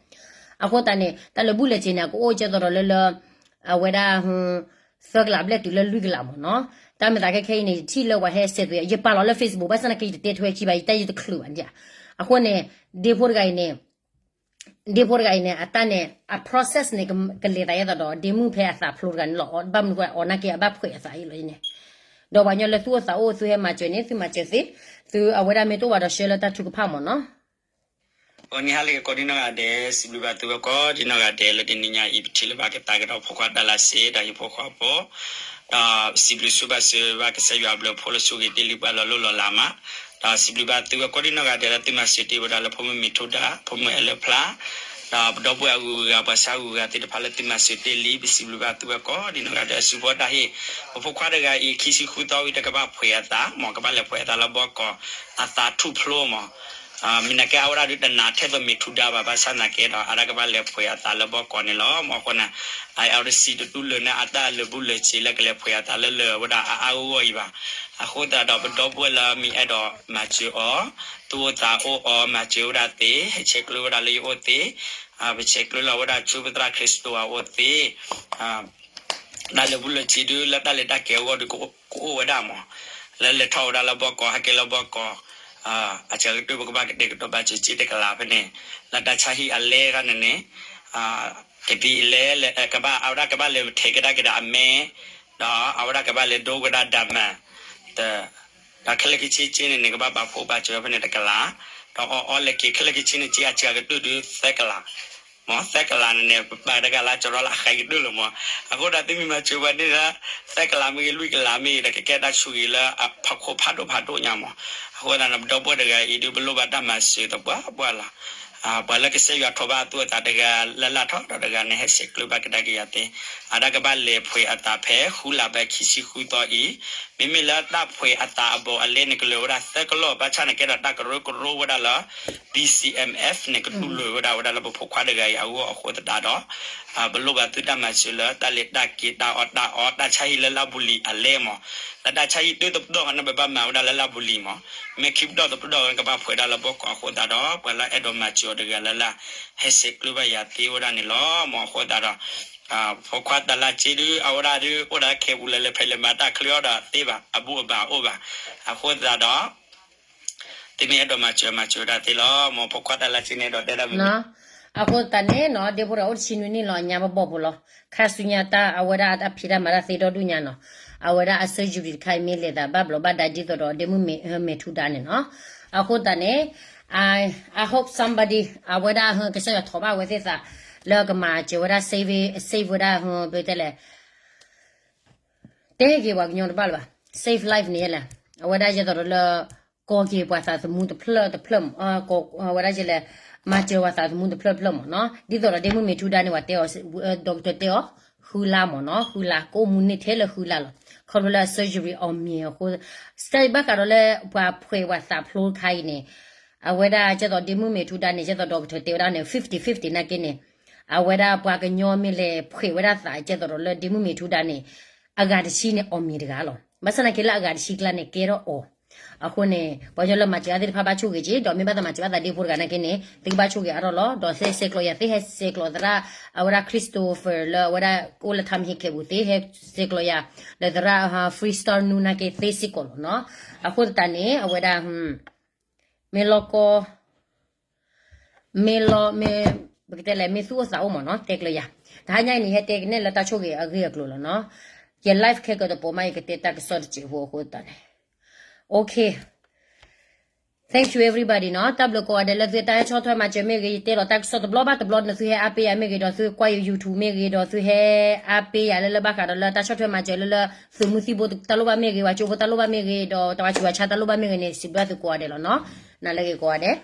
အဃိသတးန့ၣ် တၢ်လၢာ်ဘူၣ်လၢာ်စ့ၤန့ၣ် အကအိၣ်ကဲသိးဒီးလၢလၢ အဝဲဒၣ် သၢကလးဘျဲၣ်တုၤလၢလွံၢ်ကလးမးနီၤ. တၢ်မ့ၢ်သးခဲခဲအံၤန့ၣ် ယထံၣ်လၢပှၤဟဲစဲးသွဲး, ယပာ်လီၤလၢ Facebook ဘၣ်ဆၣ်သနာ်က့ ယတတဲထွဲခံဘၣ်, ယတဲယတချုးဘၣ်ဒၣ်. အဃိန့ၣ် ဒ့ဖိတဂၤအံၤန့ၣ်, ဒ့ဖိတဂၤအံၤန့ၣ် အတၢ်န့ၣ် အ process န့ၣ် ကလဲၤသးယဲသိးဒီး ဒ့မုၣ်ဖဲအသးဖျိတဂၤန့ၣ်လီၤ. ဘၣ်မနုၤဃိ အီၤနာ်က့ အဘၣ်ဖှဲးအသးအံၤလီၤန့ၣ်. ဒီးပှၤကညီလၢသုအိၣ်သးအိၣ် သုဟဲမၤစၢၤန့ၣ် သုမၤစၢၤသ့, သုအဝဲဒၣ်မ့ၢ်တအိၣ်ဘၣ်ဒီး ရှဲလၢတၢ်ထုကဖၣ်မးနီၤ. ဂီၤနံၤဟါလၢအဂ့ၤကိးဒံနီၢ်ဂၤဒဲး, စံးဘျုးဘၣ်သုဝဲကိးဒံနီၢ်ဂၤဒဲး လၢတနံၤညါအံၤ ပထံၣ်လိာ်ဘၣ်က့ၤသးကဒီးဖိခွါတၢ်လၢစ့ဒီးဟံၣ်ဖိဃီဖိ, ဒီးစံးဘျုးစူးဘၣ်စၢၤဘၣ်ကစၢ်ယွၤအဘျုးအဖှိၣ်လၢဆိၣ်ဂ့ၤတ့ၢ်လံပှၤလီၤလိၣ်လီၤလးမး, ဒီးစံးဘျုးဘၣ်သုဝဲကိးဒံနီၢ်ဂၤဒဲးလၢသုမၤစၢၤတ့ၢ်ဝဲဒၣ်လၢဖိမုၣ်မ့ၢ်ထူဒါ, ဖိမုၣ်အဲၣ်လၢဖျါ, ဒီးပဒီပုၢ်ဝဲၢ်အဂုၤအဂၤ ပှၤဆါအဂုၤအဂၤသ့ၣ်တဖၣ်လၢသုမၤစၢၤတ့ၢ်လံ ပစံးဘျုးဘၣ်သုဝဲကိးဒံနီၢ်ဂၤဒဲး အစုဖိတၢ်ဟ့ၣ်, ပဖိခွါတဂၤအံၤ ခံဆံဃုသီဝံၤဒီးကဘၣ်ဖှဲးအသးမး, ကဘၣ်လဲၤဖှဲးအသးလၢဘီကီး, အသးထူၣ်ဖျိမး မ့ၢ်နာ်က့ အဝဲဒၣ်ဒုးတနာ်ထဲသိးမ့ၢ်ထူဒါဘၣ်, ဘၣ်ဆၣ်သနာ်က့ဒီး အဝဲဒၣ်ကဘၣ်လဲၤဖှဲးအသးလၢဘီကီးန့ၣ်လီၤ. မ့ၢ်အဃိန့ၣ် IRC တတူၢ်လိာ်န့ၢ်အတၢ်လၢာ်ဘူၣ်လၢာ်စ့ၤ လၢကလဲၤဖှဲးအသးလၢလၢာ်ဝဲဒၣ်အါအါဂီၢ်ဂီၢ်အံၤဘၣ်. အဃိသတးဒီး ပဒီပုၢ်ဝဲၢ်လၢမ့ၢ်အဲၣ်ဒိးမၤစၢၤအီၤ, သူၣ်အိၣ်သးအိၣ်အီၤ မၤစၢၤဝဲဒၣ်သ့, ဟဲဆဲးကျိးဝဲဒၣ်လၢယအိၣ်သ့, ပဆဲးကျိးလီၤဝဲဒၣ်ဆူပသရၣ်ခရံာ်စတူးအအိၣ်သ့ တၢ်လၢာ်ဘူၣ်လၢာ်စ့ၤဒုး လၢတၢ်လဲၤတၢ်က့ၤအဂီၢ်ဒုး ကအိၣ်ဝဲဒၣ်မး, လၢလဲၤထီၣ်ဝဲဒၣ်လၢဘီကီး ဟဲက့ၤလၢဘီကီး, အစှၤကတၢၢ်ပကဘၣ်ကတဲာ်ကတီၤဘၣ်စၢၤစ့တကလးဖဲန့ၣ်, လၢတၢ်ဆါဟံၣ်အလဲခါန့ၣ်န့ၣ်, ကသံၣ်အလဲ ကဘၣ် အဝဲဒၣ်ကဘၣ်လဲၤထဲးကဒါက့ၤဒီးအမဲ, ဒီးအဝဲဒၣ်ကဘၣ်လဲၤဒိဝဲဒၣ်ဒၣ်မး, ဒီးခဲလၢာ်ခဲဆ့စ့န့ၣ်န့ၣ် ကဘၣ်ပာ်ဖှိၣ်ဘၣ်စၢၤဝဲဖဲန့ၣ်တကလး, ဒီးအီၣ်အီလဲၤက့ၤခဲလၢာ်ခဲဆ့န့ၣ် စ့အစှၤကတၢၢ်ဒုးသၢကလး မ့ၢ်သၢကလးန့ၣ်န့ၣ် ပပာ်တကလးစရီလၢအဃဲကတၢၢ်လီၤမး. အဃိဒီးသုမ့ၢ်မၤစၢၤပှၤန့ၣ်ဒီး သၢကလးမ့ၢ်ဂ့ၤ လွံၢ်ကလးမ့ၢ်ဂ့ၤဒီး ကကဲတၢ်ဆူၣ်ဂ့ၤလၢအဖီခိၣ်ဖးဒိၣ်ဖးဒိၣ်ညါမး. အဃိသတးန့ၣ် ပဒီပုၢ်ဝဲၢ်တဂၤအံၤဒုး ပလိၣ်ဘၣ်တၢ်မၤစၢၤသပှၢ်ပှၢ်လီၤ. ပှၤလၢကစၢ်ယွၤထိးဘၣ်အသူၣ်အသးတဂၤလၢ်လၢ်ထီၣ်ဒီးတဂၤန့ၣ် ဟဲဆဲးကျိးဘၣ်ကဒါက့ၤယၤသ့, အဝဲဒၣ်ကဘၣ်လဲၤဖှဲးအသးဖဲ ဃုလါဘၢခံဆံဃုသီအံၤ, မ့မ့ၢ်လၢတၢ်ဖှဲးအသးအဘူးအလဲန့ၣ် ကလၢာ်ဝဲဒၣ်သၢကလီၢ် ဘၣ်ဆၣ်န့ၣ် ကဲဒီးတၢ်ကရၢကရိဝဲဒၣ်လၢ BCMF န့ၣ် ကတူၢ်လိာ်ဝဲဒၣ်ဝဲဒၣ်လၢပဖိခွါတဂၤအံၤအဂီၢ်အဃိသတးဒီး ပလိၣ်ဘၣ်သုတၢ်မၤစၢၤလၢတၢ်လဲၤတၢ်က့ၤတၢ်အီၣ်တၢ်အီတၢ်ဆါဟံၣ်လၢလၢပူၤလံၤအလဲမး. လၢတၢ်ဆါဟံၣ်တၢတပတီၢ်န့ၣ် ပဘၣ်မၤဝဲဒၣ်လၢလၢပူၤလံၤမး. မ့ၢ်ခံပတီၢ်တပတီၢ်န့ၣ် ကဘၣ်ဖှဲးဒၣ်လၢဘီကီးအဃိသတးဒီး ပှၤလၢအဲၣ်ဒိးမၤစၢၤအီၤတဂၤလၢ်လၢ် ဟဲဆဲးကျိးဘၣ်ယၤသ့ဝဲဒၣ်န့ၣ်လီၤမး. အဃိသတးဒီး ဖိခွါတၢ်လၢစ့ဒုး အဝဲဒၣ်ဒုး အိၣ်ဒီးခဲပူၤလၢလဲၤဖဲးလဲၤမၤ တၢ်ချၢအီၤဒီးသ့ဘၣ် အဘူၣ်အဘၣ်အိၣ်ဘၣ်. အဃိသတးဒီး သုမ့ၢ်အဲၣ်ဒိးမၤစၢၤ မၤစၢၤဝဲဒၣ်သ့လီၤမး. ဖိခွါတၢ်လၢစ့န့ၣ် အဲၣ်ဒိးတဲဒၣ်မ့ၢ် အဃိသတးန့ၣ်နီၤ ဒ့ဖိဒီးအိၣ်တဆံနွံနံၣ်လီၤ ညါဘၣ်ဘီၣ်ဖိလီၤ. ခါဆူညါတၢ်အဝဲဒၣ်အဖံးတၢ်မၤတၢ်သ့ဒီဒူၣ်ညါနီၤ. အဝဲဒၣ်အ surgery တခါအံၤမ့ၢ်လဲၤသးဘၣ်ဘျီးဘၣ်ဒါဒ်သိးဒီး ဒ့မုၣ်မဲာ်ထူဒါန့ၣ်နီၤ. အဃိသတးန့ၣ် I, I hope somebody အဝဲဒၣ်ဟ ကစၢ်ယွၤထိးဘၣ်ဝဲသ့ၣ်သး လၢကမၤစၢၤဝဲဒၣ် save, save ဝဲဒၣ်ဟ ပတဲလဲၣ် တဲက့ၤပှၤကညီတဘၣ်လၢၤဘၣ် save life န့ၣ်ယဲလဲၣ်. အဝဲဒၣ်ယဲသိးဒီးလၢ ကိးက့ၤပှၤသးသမူတဖျၢၣ်တဖျၢၣ်မး, အဝဲဒၣ်ယဲလဲၣ် မၤစၢၤပှၤသးသမူတဖျၢၣ်တဖျၢၣ်မးနီၤ. ဒ်သိးဒီးဒ့မုၣ်မဲာ်ထူဒါန့ၣ် ပှၤတဲအီၤ doctor တဲအီၤ ဃုလါမးနီၤ, ဃုလါ ကအိၣ်မူန့ၢ်ထဲလၢဃုလါလီၤ. ခီဖျိလၢအ surgery အီၤမ့ၢ်အဃိ, စတၢ်ဘၣ်ဃးဒီးလၢပှၤဖှဲးပှၤသးဖျိတခါအံၤန့ၣ် အဝဲဒၣ်ကဲသိးဒ့မုၣ်မ့ၢ်ထူဒါန့ၣ် ကဲသိးဒီးကထၢၣ်တဲဝဲဒၣ်န့ၣ် fifty fifty နာ်က့န့ၣ်, အဝဲဒၣ်ပှၤကညီမ့ၢ်လဲၤဖှဲးဝဲဒၣ်သး ကဲသိးဒီးလၢဒ့မုၣ်မ့ၢ်ထူဒါန့ၣ် အဂၤတဆံန့ၣ်အီၣ်မ့ၤတဂၤလီၤ. ဘၣ်ဆၣ်သနာ်က့လၢအဂၤတဆံကျါန့ၣ်ကဲထီၣ်အီၣ်, အဃိန့ၣ် ပှၤကညီလၢမၤစၢၤအါသ့ၣ်တဖၣ်ဘၣ်ဆိၣ်ဂ့ၤက့ၤ, ဒီးမ့ၢ်ဘၣ်သးမၤစၢၤအါသးဒ့ဖိတဂၤနာ်က့န့ၣ် သုကဘၣ်ဆိၣ်ဂ့ၤအါထီၣ်လီၤ. ဒီးသ့ဟဲဆဲးကျိးယၤ, သ့ဟဲဆဲးကျိးသရၣ် အဝဲဒၣ် Christopher လၢအဝဲဒၣ်အိၣ်လၢထါမဟ့ခဲပူၤ, သ့ဟဲဆဲးကျိးယၤ ဒီးသရၣ် Freestar နူနာ်က့သ့စ့ၢ်ကီးလီၤနီၤ. အဃိသတးန့ၣ် အဝဲဒၣ် မ့ၢ်လီၤကီ မ့ၢ်လီၤ မ့ၢ် ပကတဲလဲၣ် မ့ၢ်သူၣ်အိၣ်သးအိၣ်မ့ၢ်နီၤ တဲကျၢၤယၤ. တဟါညါအံၤန့ၣ် ဟဲတဲကနဲၣ်လၢတၢ်ဆိၣ်ဂ့ၤအဂ့ၢ်အကျိၤလီၤနီၤ. ယ live ခဲကတပိးမး ယကတဲတၢ်ကစီၣ်တစဲးဖိအဃိသတးန့ၣ် OK, thank you everybody နီၤ. တၢ်ဘျုးကိးဂၤဒဲးလၢသုတၢ်ဟဲဆီၣ်ထွဲမၤစၢၤမ့ၢ်ဂ့ၤ, ယတဲလီၤတၢ်ကစီၣ်တဘျီဘၣ်တဘျီ နသုဟဲအါပ့ယၤမ့ၢ်ဂ့ၤ, ဒီးသုကွၢ်ယ YouTube မ့ၢ်ဂ့ၤ, ဒီးသုဟဲအါပ့ယၤလၢလၢဘၣ်ဃးဒီးလၢတၢ်ဆီၣ်ထွဲမၤစၢၤလၢလၢ သုးမုၢ်သံၣ်ဘိတၢ်လိၣ်ဘၣ်မ့ၢ်ဂ့ၤ, ပှၤကၠိဖိတၢ်လိၣ်ဘၣ်မ့ၢ်ဂ့ၤ, ဒီးတၢ်ဝၤဆံးဝၤဆါတၢ်လိၣ်ဘၣ်မ့ၢ်ဂ့ၤန့ၣ် စံးဘျုးသုကိးဂၤဒဲးလီၤနီၤ. နၤလၢအဂ့ၤကိးဂၤဒဲး.